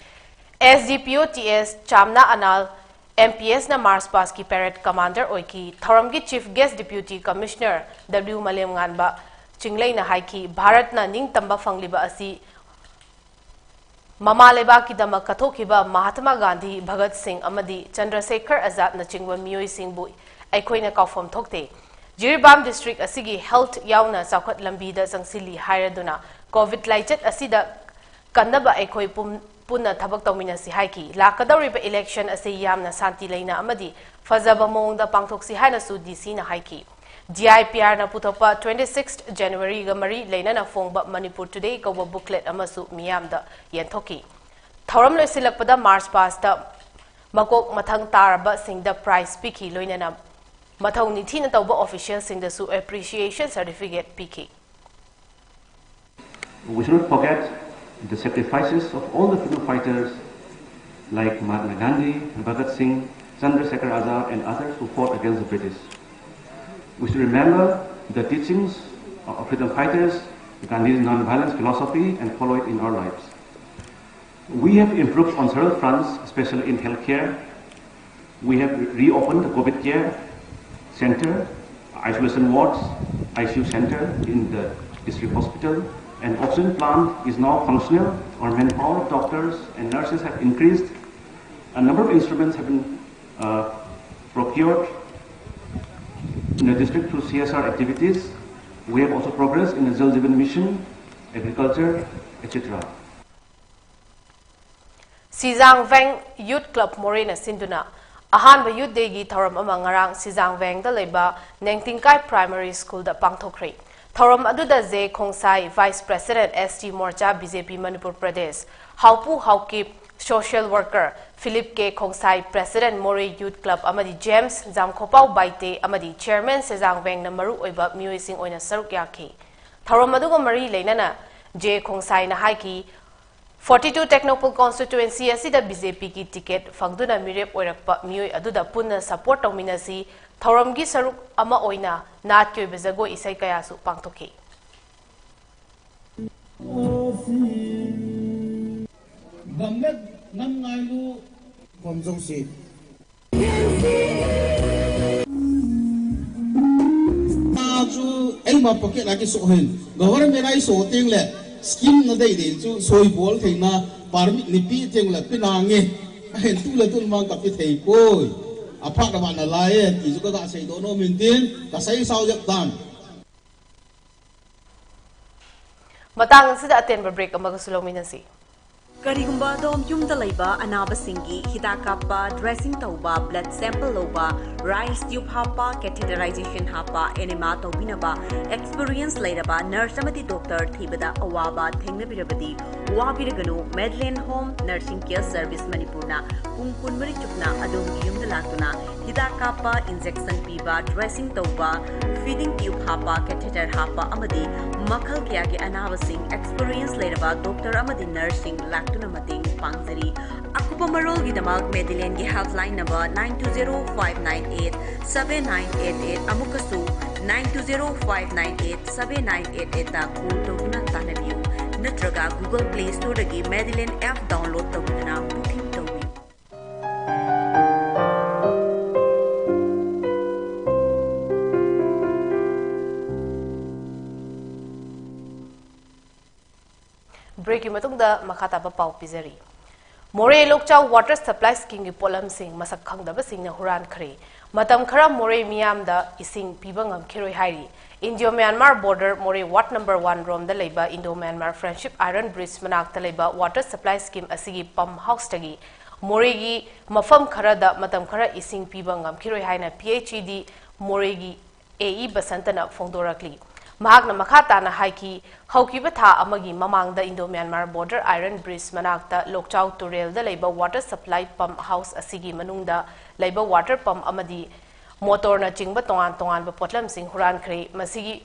S D P O T S ꯆꯥꯝꯅꯥ Anal M P S ꯅ March past ꯀꯤ parade commander ꯑꯣꯏꯈꯤ꯫ ꯊꯧꯔꯝꯒꯤ chief guest Deputy Commissioner W ꯃꯥꯂꯦꯝꯉꯥꯟꯕ ꯆꯤꯡꯂꯩꯅ ꯍꯥꯏꯈꯤ, ꯚꯥꯔꯠꯅ ꯅꯤꯡꯇꯝꯕ ꯐꯪꯂꯤꯕ ꯑꯁꯤ ꯃꯃꯥ ꯂꯩꯕꯥꯛꯀꯤꯗꯃꯛ ꯀꯠꯊꯣꯛꯈꯤꯕ ꯃꯍꯥꯇꯃꯥ ꯒꯥꯟꯙꯤ, ꯚꯒꯠ ꯁꯤꯡ ꯑꯃꯗꯤ ꯆꯟꯗ꯭ꯔꯁꯦꯈꯔ ꯑꯖꯥꯗꯅꯆꯤꯡꯕ ꯃꯤꯑꯣꯏꯁꯤꯡꯕꯨ ꯑꯩꯈꯣꯏꯅ ꯀꯥꯎꯐꯝ ꯊꯣꯛꯇꯦ꯫ ꯖꯤꯔꯤꯕꯥꯝ ꯗꯤꯁꯇ꯭ꯔꯤꯛ ꯑꯁꯤꯒꯤ ꯍꯦꯜꯊ ꯌꯥꯎꯅ ꯆꯥꯎꯈꯠ ꯂꯝꯕꯤꯗ ꯆꯪꯁꯤꯜꯂꯤ ꯍꯥꯏꯔꯗꯨꯅ ꯀꯣꯚꯤꯗ ꯂꯥꯏꯆꯠ ꯑꯁꯤꯗ ꯀꯟꯅꯕ ꯑꯩꯈꯣꯏ ꯄꯨꯝ-, ꯄꯨꯟꯅ ꯊꯕꯛ ꯇꯧꯃꯤꯟꯅꯁꯤ ꯍꯥꯏꯈꯤ꯫ ꯂꯥꯛꯀꯗꯧꯔꯤꯕ ꯏꯂꯦꯛꯁꯟ ꯑꯁꯤ ꯌꯥꯝꯅ ꯁꯥꯟꯇꯤ ꯂꯩꯅ ꯑꯃꯗꯤ ꯐꯖꯕ ꯃꯑꯣꯡꯗ ꯄꯥꯡꯊꯣꯛꯁꯤ ꯍꯥꯏꯅꯁꯨ ꯗꯤ ꯁꯤꯅ ꯍꯥꯏꯈꯤ꯫ ꯖꯤ ꯑꯥꯏ ꯄꯤ ꯑꯥꯔꯅ ꯄꯨꯊꯣꯛꯄ twenty sixth Januaryꯒ ꯃꯔꯤ ꯂꯩꯅꯅ ꯐꯣꯡꯕ ꯃꯅꯤꯄꯨꯔ ꯇꯨꯗꯦ ꯀꯧꯕ ꯕꯨꯛꯂꯦꯠ ꯑꯃꯁꯨ ꯃꯤꯌꯥꯝꯗ ꯌꯦꯟꯊꯣꯛꯈꯤ꯫ ꯊꯧꯔꯝ ꯂꯣꯏꯁꯤꯜꯂꯛꯄꯗ ꯃꯥꯔꯆ ꯄꯥꯁꯇ ꯃꯀꯣꯛ ꯃꯊꯪ ꯇꯥꯔꯕꯁꯤꯡꯗ ꯄ꯭ꯔꯥꯏꯖ ꯄꯤꯈꯤ, ꯂꯣꯏꯅꯅ ꯃꯊꯧ ꯅꯤꯡꯊꯤꯅ ꯇꯧꯕ ꯑꯣꯐꯤꯁꯤꯌꯦꯜꯁꯤꯡꯗꯁꯨ ꯑꯦꯄ꯭ꯔꯤꯁꯤꯌꯦꯁꯟ ꯁꯔꯇꯤꯐꯤꯀꯦꯠ ꯄꯤꯈꯤ꯫ We should not forget the sacrifices of all the freedom fighters like Mahatma Gandhi, Bhagat Singh, Chandrasekhar Azad, and others who fought against the British. We should remember the teachings of freedom fighters, Gandhi's non-violence philosophy, and follow it in our lives. We have improved on several fronts, especially in healthcare. We have reopened the COVID care center, isolation wards, I C U center in the district hospital. An oxygen plant is now functional. Our manpower of doctors and nurses have increased. A number of instruments have been uh, procured in the district through C S R activities. We have also progressed in the Jal Jeevan Mission, agriculture, et cetera. ꯁꯤꯖꯥꯡ ꯚꯦꯡ youth club ꯃꯣꯔꯦꯅ ꯁꯤꯟꯗꯨꯅ ꯑꯍꯥꯟꯕ ꯌꯨꯠ ꯗꯦꯒꯤ ꯊꯧꯔꯝ ꯑꯃ ꯉꯔꯥꯡ ꯁꯤꯖꯥꯡ ꯚꯦꯡꯗ ꯂꯩꯕ ꯅꯦꯡꯇꯤꯡꯀꯥꯏ primary ꯁ꯭ꯀꯨꯜꯗ ꯄꯥꯡꯊꯣꯛꯈ꯭ꯔꯦ꯫ ꯊꯧꯔꯝ ꯑꯗꯨꯗ J Khongsai, vice president, S T Morcha, B J P Manipur Pradesh, Haopu Haokip, social worker Philip K Khongsai, president Moreh youth club ꯑꯃꯗꯤ ꯖꯦꯝꯁ ꯖꯥꯝꯈꯣꯄꯥꯎ ꯕꯥꯏꯇꯦ ꯑꯃꯗꯤ ꯆꯦꯌꯔꯃꯦꯟ ꯁꯤꯖꯥꯡ ꯚꯦꯡꯅ ꯃꯔꯨ ꯑꯣꯏꯕ ꯃꯤꯑꯣꯏꯁꯤꯡ ꯑꯣꯏꯅ ꯁꯔꯨꯛ ꯌꯥꯈꯤ꯫ ꯊꯧꯔꯝ ꯑꯗꯨꯒ ꯃꯔꯤ ꯂꯩꯅꯅ ꯖꯦ ꯈꯣꯡꯁꯥꯏꯅ ꯍꯥꯏꯈꯤ, forty two Tengnoupal constituency ꯑꯁꯤꯗ ꯕꯤ ꯖꯦ ꯄꯤꯒꯤ ꯇꯤꯀꯦꯠ ꯐꯪꯗꯨꯅ ꯃꯤꯔꯦꯞ ꯑꯣꯏꯔꯛꯄ ꯃꯤꯑꯣꯏ ꯑꯗꯨꯗ ꯄꯨꯟꯅ ꯁꯄꯣꯔꯠ ꯇꯧꯃꯤꯟꯅꯁꯤ, ꯊꯧꯔꯝꯒꯤ ꯁꯔꯨꯛ ꯑꯃ ꯑꯣꯏꯅ ꯅꯥꯠꯀꯤ ꯑꯣꯏꯕ ꯖꯒꯣꯏ ꯏꯁꯩ ꯀꯌꯥꯁꯨ ꯄꯥꯡꯊꯣꯛꯈꯤ꯫ ꯕꯝꯂꯦꯠ ꯅꯝ ꯉꯥꯏꯂꯨ꯫ ꯈꯣꯝꯖꯧꯁꯤ꯫ ꯇꯥꯖꯨ ꯑꯩ ꯃꯥ ꯄꯣꯀꯦꯠ ꯂꯥꯛꯀꯤ ꯁꯣꯛꯍꯟ꯫ ꯒꯚꯔꯟꯃꯦꯟꯠ ꯑꯩ ꯁꯣ ꯇꯦꯡꯂꯦ꯫ ꯁ꯭ꯀꯤꯝ ꯅ ꯗꯩ ꯗꯩ ꯆꯨ ꯁꯣꯏ ꯕꯣꯜ ꯊꯩꯅ ꯄꯥꯔꯃꯤꯠ ꯅꯤꯄꯤ ꯇꯦꯡꯂ ꯄꯤꯅꯥꯡꯉꯦ꯫ ꯑꯍꯦꯟ ꯇꯨꯂ ꯇꯨꯜ ꯃꯥꯡ ꯀꯞꯄꯤ ꯊꯩ ꯀꯣꯏ꯫ ꯑꯐꯠ ꯑꯐꯠꯅ ꯂꯥꯛꯑꯦ, ꯇꯤꯁꯨ ꯀꯀꯥ ꯁꯩꯗꯣꯛꯅꯣ ꯃꯤꯟꯇꯤꯟ, ꯀꯁꯩ ꯁꯥꯎꯖꯛ ꯇꯥꯟ꯫ ꯃꯇꯥꯡ ꯑꯁꯤꯗ ꯑꯇꯦꯟꯕ break ꯑꯃꯒꯁꯨ ꯂꯧꯃꯤꯟꯅꯁꯤ꯫ ꯀꯔꯤꯒꯨꯝꯕ ꯑꯗꯣꯝ ꯌꯨꯝꯗ ꯂꯩꯕ ꯑꯅꯥꯕꯁꯤꯡꯒꯤ ꯍꯤꯗꯥꯛ ꯀꯥꯞꯄ, dressing ꯇꯧꯕ, blood sample ꯂꯧꯕ, rice tube ꯍꯥꯞꯄ, catheterization ꯍꯥꯞꯄ, enema ꯇꯧꯕꯤꯅꯕ experience ꯂꯩꯔꯕ nurse ꯑꯃꯗꯤ doctor ꯊꯤꯕꯗ ꯑꯋꯥꯕ ꯊꯦꯡꯅꯕꯤꯔꯕꯗꯤ, ꯋꯥꯕꯤꯔꯒꯅꯨ꯫ Madeline Home Nursing Care Service ꯃꯅꯤꯄꯨꯔꯅ ꯄꯨꯡ ꯀꯨꯟꯃꯔꯤ ꯆꯨꯞꯅ ꯑꯗꯣꯝꯒꯤ ꯌꯨꯝꯗ ꯂꯥꯛꯇꯨꯅ ꯍꯤꯗꯥꯛ ꯀꯥꯞꯄ, injection ꯄꯤꯕ, dressing ꯇꯧꯕ, feeding tube ꯍꯥꯞꯄ, catheter ꯍꯥꯞꯄ ꯑꯃꯗꯤ ꯃꯈꯜ ꯀꯌꯥꯒꯤ ꯑꯅꯥꯕꯁꯤꯡ experience ꯂꯩꯔꯕ doctor ꯑꯃꯗꯤ nurse ꯁꯤꯡ ꯂꯥꯛꯇꯨꯅ ꯃꯇꯦꯡ ꯄꯥꯡꯖꯔꯤ꯫ ꯑꯀꯨꯞꯄ ꯃꯔꯣꯜꯒꯤꯗꯃꯛ Madeline ꯒꯤ helpline number nine two zero five nine eight seven nine eight eight, ꯑꯃꯨꯛꯀꯁꯨ nine two zero five nine eight seven nine eight eight ꯗ call ꯇꯧꯗꯨꯅ ꯇꯥꯟꯅꯕꯤꯌꯨ, ꯅꯠꯇ꯭ꯔꯒ Google Play Store ꯗꯒꯤ Madeline app download ꯇꯧꯗꯨꯅ booking ꯇꯧꯕꯤꯌꯨ꯫ Break ꯀꯤ ꯃꯇꯨꯡꯗ ꯃꯈꯥ ꯇꯥꯕ ꯄꯥꯎ ꯄꯤꯖꯔꯤ꯫ ꯃꯣꯔꯦ ꯂꯣꯛꯆꯥꯎ water supply scheme ꯒꯤ ꯄꯣꯠꯂꯝꯁꯤꯡ ꯃꯁꯛ ꯈꯪꯗꯕꯁꯤꯡꯅ ꯍꯨꯔꯥꯟꯈ꯭ꯔꯦ꯫ ꯃꯇꯝ ꯈꯔ ꯃꯣꯔꯦ ꯃꯤꯌꯥꯝꯗ ꯏꯁꯤꯡ ꯄꯤꯕ ꯉꯝꯈꯤꯔꯣꯏ ꯍꯥꯏꯔꯤ꯫ Indo Myanmar border ꯃꯣꯔꯦ ward number one ꯔꯣꯝꯗ ꯂꯩꯕ Indo Myanmar Friendship Iron Bridge ꯃꯅꯥꯛꯇ ꯂꯩꯕ water supply scheme ꯑꯁꯤꯒꯤ pump house ꯇꯒꯤ ꯃꯣꯔꯦꯒꯤ ꯃꯐꯝ ꯈꯔꯗ ꯃꯇꯝ ꯈꯔ ꯏꯁꯤꯡ ꯄꯤꯕ ꯉꯝꯈꯤꯔꯣꯏ ꯍꯥꯏꯅ P H E D ꯃꯣꯔꯦꯒꯤ A E ꯕꯁꯟꯇꯅ ꯐꯣꯡꯗꯣꯔꯛꯂꯤ꯫ ꯃꯍꯥꯛꯅ ꯃꯈꯥ ꯇꯥꯅ ꯍꯥꯏꯈꯤ, ꯍꯧꯈꯤꯕ ꯊꯥ ꯑꯃꯒꯤ ꯃꯃꯥꯡꯗ Indo Myanmar border Iron Bridge ꯃꯅꯥꯛꯇ ꯂꯣꯛꯆꯥꯎ ꯇꯨꯔꯦꯜꯗ ꯂꯩꯕ water supply pump house ꯑꯁꯤꯒꯤ ꯃꯅꯨꯡꯗ ꯂꯩꯕ water pump ꯑꯃꯗꯤ motor ꯅꯆꯤꯡꯕ ꯇꯣꯉꯥꯟ ꯇꯣꯉꯥꯟꯕ ꯄꯣꯠꯂꯝꯁꯤꯡ ꯍꯨꯔꯥꯟꯈ꯭ꯔꯦ꯫ ꯃꯁꯤꯒꯤ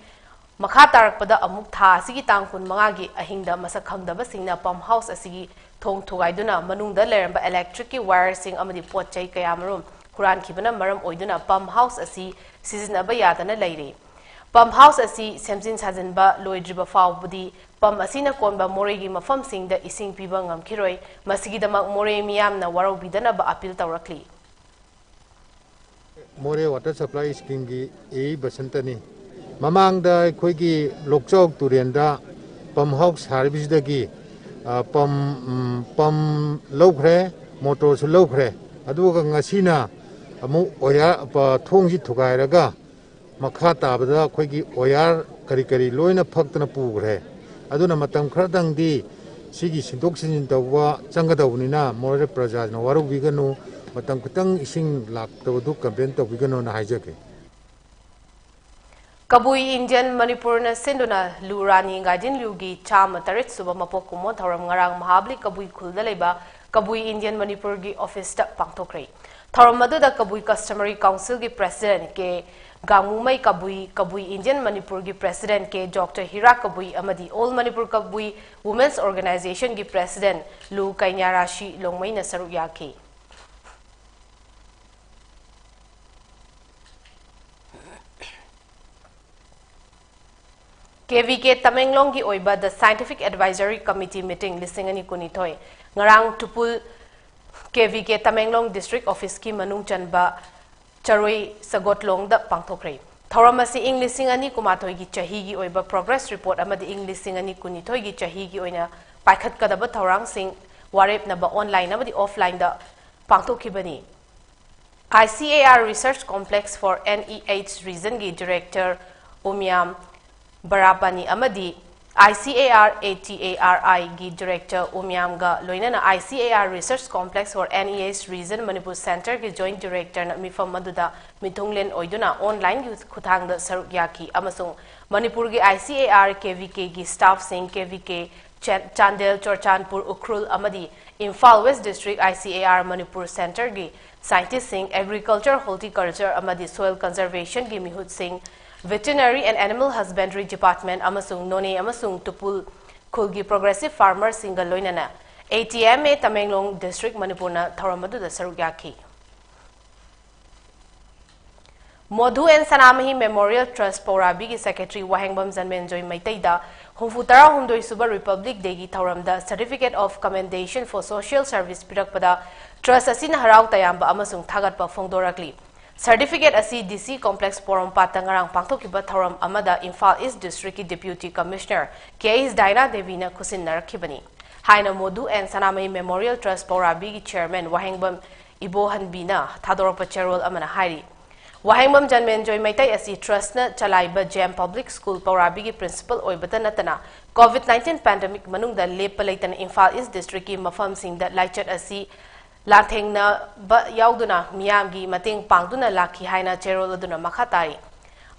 ꯃꯈꯥ ꯇꯥꯔꯛꯄꯗ ꯑꯃꯨꯛ ꯊꯥ ꯑꯁꯤꯒꯤ ꯇꯥꯡ ꯀꯨꯟꯃꯉꯥꯒꯤ ꯑꯍꯤꯡꯗ ꯃꯁꯛ ꯈꯪꯗꯕꯁꯤꯡꯅ pump house ꯑꯁꯤꯒꯤ ꯊꯣꯡ ꯊꯨꯒꯥꯏꯗꯨꯅ ꯃꯅꯨꯡꯗ ꯂꯩꯔꯝꯕ electric ꯀꯤ wire ꯁꯤꯡ ꯑꯃꯗꯤ ꯄꯣꯠ ꯆꯩ ꯀꯌꯥꯃꯔꯨꯝ ꯍꯨꯔꯥꯟꯈꯤꯕꯅ ꯃꯔꯝ ꯑꯣꯏꯗꯨꯅ pump house ꯑꯁꯤ ꯁꯤꯖꯤꯟꯅꯕ ꯌꯥꯗꯅ ꯂꯩꯔꯦ꯫ Pump house ꯑꯁꯤ ꯁꯦꯝꯖꯤꯟ ꯁꯥꯖꯤꯟꯕ ꯂꯣꯏꯗ꯭ꯔꯤꯕ ꯐꯥꯎꯕꯗꯤ pump ꯑꯁꯤꯅ ꯀꯣꯟꯕ ꯃꯣꯔꯦꯒꯤ ꯃꯐꯝꯁꯤꯡꯗ ꯏꯁꯤꯡ ꯄꯤꯕ ꯉꯝꯈꯤꯔꯣꯏ꯫ ꯃꯁꯤꯒꯤꯗꯃꯛ ꯃꯣꯔꯦ ꯃꯤꯌꯥꯝꯅ ꯋꯥꯔꯧꯕꯤꯗꯅꯕ appeal ꯇꯧꯔꯛꯂꯤ꯫ ꯃꯣꯔꯦ water supply scheme ꯒꯤ A E ꯕꯁꯟꯇꯅꯤ꯫ ꯃꯃꯥꯡꯗ ꯑꯩꯈꯣꯏꯒꯤ ꯂꯣꯛꯆꯥꯎ ꯇꯨꯔꯦꯟꯗ pump house ꯁꯥꯔꯤꯕꯁꯤꯗꯒꯤ, ꯑ, pump, ꯎꯝ, pump ꯂꯧꯈ꯭ꯔꯦ, motor ꯁꯨ ꯂꯧꯈ꯭ꯔꯦ꯫ ꯑꯗꯨꯒ ꯉꯁꯤꯅ ꯑꯃꯨꯛ ꯑꯣꯌꯥꯔ ꯊꯣꯡꯁꯤ ꯊꯨꯒꯥꯏꯔꯒ ꯃꯈꯥ ꯇꯥꯕꯗ ꯑꯩꯈꯣꯏꯒꯤ ꯑꯣꯌꯥꯔ ꯀꯔꯤ ꯀꯔꯤ ꯂꯣꯏꯅ ꯐꯛꯇꯅ ꯄꯨꯈ꯭ꯔꯦ꯫ ꯑꯗꯨꯅ ꯃꯇꯝ ꯈꯔꯗꯪꯗꯤ ꯁꯤꯒꯤ ꯁꯤꯟꯗꯣꯛ ꯁꯤꯟꯖꯤꯟ ꯇꯧꯕ ꯆꯪꯒꯗꯧꯕꯅꯤꯅ ꯃꯣꯔꯦ ꯄ꯭ꯔꯖꯥꯅ ꯋꯥꯔꯧꯕꯤꯒꯅꯨ, ꯃꯇꯝ ꯈꯤꯇꯪ ꯏꯁꯤꯡ ꯂꯥꯛꯇꯕꯗꯨ ꯀꯝꯄ꯭ꯂꯦꯟ ꯇꯧꯕꯤꯒꯅꯨꯅ ꯍꯥꯏꯖꯒꯦ꯫ ꯀꯕꯨꯏ ꯏꯟꯗꯤꯌꯟ ꯃꯅꯤꯄꯨꯔꯅ ꯁꯤꯟꯗꯨꯅ ꯂꯨ ꯔꯥꯅꯤ ꯒꯥꯏꯗꯤꯟ ꯂꯤꯌꯨꯒꯤ ꯆꯥꯝꯃ ꯇꯔꯦꯠ ꯁꯨꯕ ꯃꯄꯣꯛ ꯀꯨꯝꯑꯣꯟ ꯊꯧꯔꯝ ꯉꯔꯥꯡ ꯃꯍꯥꯕꯂꯤ ꯀꯕꯨꯏ ꯈꯨꯜꯗ ꯂꯩꯕ ꯀꯕꯨꯏ ꯏꯟꯗꯤꯌꯟ ꯃꯅꯤꯄꯨꯔꯒꯤ ꯑꯣꯐꯤꯁꯇ ꯄꯥꯡꯊꯣꯛꯈ꯭ꯔꯦ꯫ ꯊꯧꯔꯝ ꯑꯗꯨꯗ ꯀꯕꯨꯏ ꯀꯁꯇꯃꯔꯤ ꯀꯥꯎꯟꯁꯤꯜꯒꯤ ꯄ꯭ꯔꯦꯁꯤꯗꯦꯟꯠ ꯀꯦ ꯒꯥꯡꯃꯨꯃꯩ ꯀꯕꯨꯏ, ꯀꯕꯨꯏ ꯏꯟꯗꯤꯌꯟ ꯃꯅꯤꯄꯨꯔꯒꯤ ꯄ꯭ꯔꯦꯁꯤꯗꯦꯟꯠ ꯀꯦ ꯗꯣꯛꯇꯔ ꯍꯤꯔꯥ ꯀꯕꯨꯏ ꯑꯃꯗꯤ ꯑꯣꯜ ꯃꯅꯤꯄꯨꯔ ꯀꯕꯨꯏ ꯋꯨꯃꯦꯟꯁ ꯑꯣꯔꯒꯅꯥꯏꯖꯦꯁꯟꯒꯤ ꯄ꯭ꯔꯦꯁꯤꯗꯦꯟꯠ ꯂꯨ ꯀꯩꯅ꯭ꯌꯥꯔꯥꯁꯤ ꯂꯣꯡꯃꯩꯅ ꯁꯔꯨꯛ ꯌꯥꯈꯤ꯫ ꯀꯦ ꯚꯤ ꯀꯦ ꯇꯃꯦꯡꯂꯣꯡꯒꯤ ꯑꯣꯏꯕ The Scientific Advisory Committee meeting ꯂꯤꯁꯤꯡ ꯑꯅꯤ ꯀꯨꯟꯅꯤꯊꯣꯏ ꯉꯔꯥꯡ ꯇꯨꯄꯨꯜ ꯀꯦ ꯚꯤ ꯀꯦ ꯇꯃꯦꯡꯂꯣꯡ ꯗꯤꯁꯇ꯭ꯔꯤꯛ ꯑꯣꯐꯤꯁꯀꯤ ꯃꯅꯨꯡ ꯆꯟꯕ ꯆꯔꯣꯏ ꯁꯒꯣꯠꯂꯣꯡꯗ ꯄꯥꯡꯊꯣꯛꯈ꯭ꯔꯦ꯫ ꯊꯧꯔꯝ ꯑꯁꯤ ꯏꯪ ꯂꯤꯁꯤꯡ ꯑꯅꯤ ꯀꯨꯟꯃꯥꯊꯣꯏꯒꯤ ꯆꯍꯤꯒꯤ ꯑꯣꯏꯕ ꯄ꯭ꯔꯣꯒ꯭ꯔꯦꯁ ꯔꯤꯄꯣꯔꯠ ꯑꯃꯗꯤ ꯏꯪ ꯂꯤꯁꯤꯡ ꯑꯅꯤ ꯀꯨꯟꯅꯤꯊꯣꯏꯒꯤ ꯆꯍꯤꯒꯤ ꯑꯣꯏꯅ ꯄꯥꯏꯈꯠꯀꯗꯕ ꯊꯧꯔꯥꯡꯁꯤꯡ ꯋꯥꯔꯦꯞꯅꯕ ꯑꯣꯟꯂꯥꯏꯟ ꯑꯃꯗꯤ ꯑꯣꯐꯂꯥꯏꯟꯗ ꯄꯥꯡꯊꯣꯛꯈꯤꯕꯅꯤ꯫ I C A R Research Complex for N E H Region ꯒꯤ ꯗꯤꯔꯦꯛꯇꯔ ꯎꯃꯤꯌꯥꯝ ꯕꯔꯥꯄꯥꯅꯤ ꯑꯃꯗꯤ I C A R A T A R I ꯒꯤ ꯗꯤꯔꯦꯛꯇꯔ ꯎꯃꯤꯌꯥꯝꯒ ꯂꯣꯏꯅꯅ I C A R Research Complex for N E H Region Manipur ꯁꯦꯟꯇꯔꯒꯤ joint ꯗꯤꯔꯦꯛꯇꯔꯅ ꯃꯤꯐꯝ ꯑꯗꯨꯗ ꯃꯤꯊꯨꯡꯂꯦꯟ ꯑꯣꯏꯗꯨꯅ ꯑꯣꯟꯂꯥꯏꯟꯒꯤ ꯈꯨꯠꯊꯥꯡꯗ ꯁꯔꯨꯛ ꯌꯥꯈꯤ ꯑꯃꯁꯨꯡ ꯃꯅꯤꯄꯨꯔꯒꯤ I C A R K V K ꯒꯤ ꯁ꯭ꯇꯥꯐꯁꯤꯡ, K V K ꯆꯥꯟ-, ꯆꯥꯟꯗꯦꯜ, ꯆꯨꯔꯆꯥꯟꯄꯨꯔ, ꯎꯈ꯭ꯔꯨꯜ ꯑꯃꯗꯤ Imphal west district I C A R Manipur ꯁꯦꯟꯇꯔꯒꯤ ꯁꯥꯏꯟꯇꯤꯁꯁꯤꯡ, ꯑꯦꯒ꯭ꯔꯤꯀꯜꯆꯔ, ꯍꯣꯔꯇꯤꯀꯜꯆꯔ ꯑꯃꯗꯤ ꯁꯣꯏꯜ ꯀꯟꯖꯔꯚꯦꯁꯟꯒꯤ ꯃꯤꯍꯨꯠꯁꯤꯡ, Veterinary and Animal Husbandry Department ꯑꯃꯁꯨꯡ ꯅꯣꯅꯦ ꯑꯃꯁꯨꯡ ꯇꯨꯄꯨꯜ ꯈꯨꯜꯒꯤ ꯄ꯭ꯔꯣꯒ꯭ꯔꯦꯁꯤꯚ ꯐꯥꯔꯃꯔꯁꯤꯡꯒ ꯂꯣꯏꯅꯅ A T M A Tamenglong district ꯃꯅꯤꯄꯨꯔꯅ ꯊꯧꯔꯝ ꯑꯗꯨꯗ ꯁꯔꯨꯛ ꯌꯥꯈꯤ꯫ Modhu N Sanamahi memorial trust ꯄꯧꯔꯥꯕꯤꯒꯤ ꯁꯦꯀ꯭ꯔꯦꯇꯔꯤ ꯋꯥꯍꯦꯡꯕꯝ ꯖꯟꯃꯦꯟꯖꯣꯏ ꯃꯩꯇꯩꯗ ꯍꯨꯝꯐꯨ ꯇꯔꯥꯍꯨꯝꯗꯣꯏ ꯁꯨꯕ ꯔꯤꯄꯕ꯭ꯂꯤꯛ ꯗꯦꯒꯤ ꯊꯧꯔꯝꯗ Certificate of Commendation for Social Service ꯄꯤꯔꯛꯄꯗ ꯇ꯭ꯔꯁ ꯑꯁꯤꯅ ꯍꯔꯥꯎ ꯇꯌꯥꯝꯕ ꯑꯃꯁꯨꯡ ꯊꯥꯒꯠꯄ ꯐꯣꯡꯗꯣꯔꯛꯂꯤ꯫ ꯁꯔꯇꯤꯐꯤꯀꯦꯠ ꯑꯁꯤ D C Complex ꯄꯣꯔꯣꯝꯄꯥꯠꯇ ꯉꯔꯥꯡ ꯄꯥꯡꯊꯣꯛꯈꯤꯕ ꯊꯧꯔꯝ ꯑꯃꯗ ꯏꯝꯐꯥꯜ ꯏꯁ ꯗꯤꯁꯇ꯭ꯔꯤꯛꯀꯤ ꯗꯤꯄ꯭ꯌꯨꯇꯤ ꯀꯃꯤꯁꯅꯔ ꯀꯦ ꯑꯩꯁ ꯗꯥꯏꯅꯥ ꯗꯦꯕꯤꯅ ꯈꯨꯠꯁꯤꯟꯅꯔꯛꯈꯤꯕꯅꯤ ꯍꯥꯏꯅ Modhu N Sanamahi memorial trust ꯄꯧꯔꯥꯕꯤꯒꯤ ꯆꯦꯌꯔꯃꯦꯟ ꯋꯥꯍꯦꯡꯕꯝ ꯏꯕꯣꯍꯟꯕꯤꯅ ꯊꯥꯗꯣꯔꯛꯄ ꯆꯦꯔꯣꯜ ꯑꯃꯅ ꯍꯥꯏꯔꯤ꯫ ꯋꯥꯍꯦꯡꯕꯝ ꯖꯟꯃꯦꯟꯖꯣꯏ ꯃꯩꯇꯩ ꯑꯁꯤ ꯇ꯭ꯔꯁꯅ ꯆꯂꯥꯏꯕ ꯖꯦꯝ ꯄꯕ꯭ꯂꯤꯛ ꯁ꯭ꯀꯨꯜ ꯄꯧꯔꯥꯕꯤꯒꯤ ꯄ꯭ꯔꯤꯟꯁꯤꯄꯜ ꯑꯣꯏꯕꯇ ꯅꯠꯇꯅ COVID nineteen ꯄꯦꯟꯗꯦꯃꯤꯛ ꯃꯅꯨꯡꯗ ꯂꯦꯞꯄ ꯂꯩꯇꯅ ꯏꯝꯐꯥꯜ ꯏꯁ ꯗꯤꯁꯇ꯭ꯔꯤꯛꯀꯤ ꯃꯐꯝꯁꯤꯡꯗ ꯂꯥꯏꯆꯠ ꯑꯁꯤ ꯂꯥꯟꯊꯦꯡꯅꯕ ꯌꯥꯎꯗꯨꯅ ꯃꯤꯌꯥꯝꯒꯤ ꯃꯇꯦꯡ ꯄꯥꯡꯗꯨꯅ ꯂꯥꯛꯈꯤ ꯍꯥꯏꯅ ꯆꯦꯔꯣꯜ ꯑꯗꯨꯅ ꯃꯈꯥ ꯇꯥꯔꯤ꯫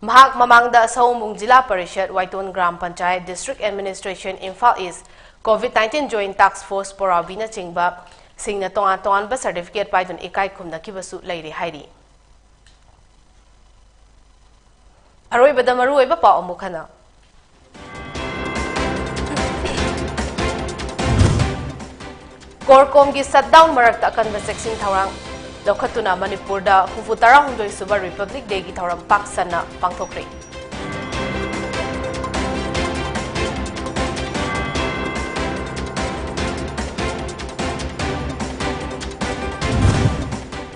ꯃꯍꯥꯛ ꯃꯃꯥꯡꯗ ꯁꯑꯣꯝꯕꯨꯡ Zila Parishad, Waiton gram panchayat, district administration Imphal East, COVID nineteen joint ꯇꯥꯛꯁ ꯐꯣꯔꯁ ꯄꯧꯔꯥꯕꯤꯅꯆꯤꯡꯕ ꯁꯤꯡꯅ ꯇꯣꯉꯥꯟ ꯇꯣꯉꯥꯟꯕ ꯁꯔꯇꯤꯐꯤꯀꯦꯠ ꯄꯥꯏꯗꯨꯅ ꯏꯀꯥꯏ ꯈꯨꯝꯅꯈꯤꯕꯁꯨ ꯂꯩꯔꯤ ꯍꯥꯏꯔꯤ꯫ ꯑꯔꯣꯏꯕꯗ ꯃꯔꯨꯑꯣꯏꯕ ꯄꯥꯎ ꯑꯃꯨꯛ ꯍꯟꯅ꯫ ꯀꯣꯔꯀꯣꯝꯒꯤ ꯁꯠꯗꯥꯎꯟ ꯃꯔꯛꯇ ꯑꯀꯟꯕ ꯆꯦꯛꯁꯤꯟ ꯊꯧꯔꯥꯡ ꯂꯧꯈꯠꯇꯨꯅ ꯃꯅꯤꯄꯨꯔꯗ ꯍꯨꯝꯐꯨ ꯇꯔꯥꯍꯨꯝꯗꯣꯏ ꯁꯨꯕ ꯔꯤꯄꯕ꯭ꯂꯤꯛ ꯗꯦꯒꯤ ꯊꯧꯔꯝ ꯄꯥꯛ ꯁꯟꯅ ꯄꯥꯡꯊꯣꯛꯈ꯭ꯔꯦ꯫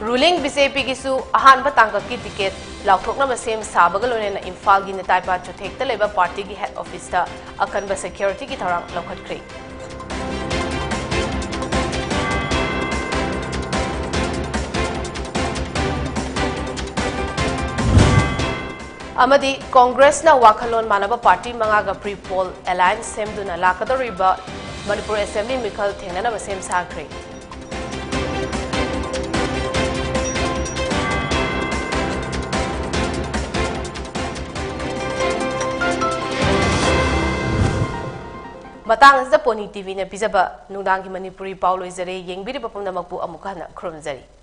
ꯔꯨꯂꯤꯡ ꯕꯤ ꯖꯦ ꯄꯤꯒꯤꯁꯨ ꯑꯍꯥꯟꯕ ꯇꯥꯡꯀꯛꯀꯤ ꯇꯤꯀꯦꯠ ꯂꯥꯎꯊꯣꯛꯅꯕ ꯁꯦꯝ ꯁꯥꯕꯒ ꯂꯣꯏꯅꯅ ꯏꯝꯐꯥꯜꯒꯤ ꯅꯦꯇꯥꯏꯄꯥ ꯆꯨꯊꯦꯛꯇ ꯂꯩꯕ ꯄꯥꯔꯇꯤꯒꯤ ꯍꯦꯗ ꯑꯣꯐꯤꯁꯇ ꯑꯀꯟꯕ ꯁꯦꯀ꯭ꯌꯨꯔꯤꯇꯤꯒꯤ ꯊꯧꯔꯥꯡ ꯂꯧꯈꯠꯈ꯭ꯔꯦ꯫ ꯑꯃꯗꯤ ꯀꯣꯡꯒ꯭ꯔꯦꯁꯅ ꯋꯥꯈꯜꯂꯣꯟ ꯃꯥꯟꯅꯕ ꯄꯥꯔꯇꯤ ꯃꯉꯥꯒ ꯄ꯭ꯔꯤ ꯄꯣꯜ ꯑꯦꯂꯥꯌꯟꯁ ꯁꯦꯝꯗꯨꯅ ꯂꯥꯛꯀꯗꯧꯔꯤꯕ ꯃꯅꯤꯄꯨꯔ ꯑꯦꯁꯦꯝꯕ꯭ꯂꯤ ꯃꯤꯈꯜ ꯊꯦꯡꯅꯅꯕ ꯁꯦꯝ ꯁꯥꯈ꯭ꯔꯦ꯫ ꯃꯇꯥꯡ ꯑꯁꯤꯗ ꯄꯣꯅꯤ ꯇꯤꯚꯤꯅ ꯄꯤꯖꯕ ꯅꯨꯡꯗꯥꯡꯒꯤ ꯃꯅꯤꯄꯨꯔꯤ ꯄꯥꯎ ꯂꯣꯏꯖꯔꯦ꯫ ꯌꯦꯡꯕꯤꯔꯤꯕ ꯄꯨꯝꯅꯃꯛꯄꯨ ꯑꯃꯨꯛꯀ ꯍꯟꯅ ꯈꯨꯔꯨꯝꯖꯔꯤ꯫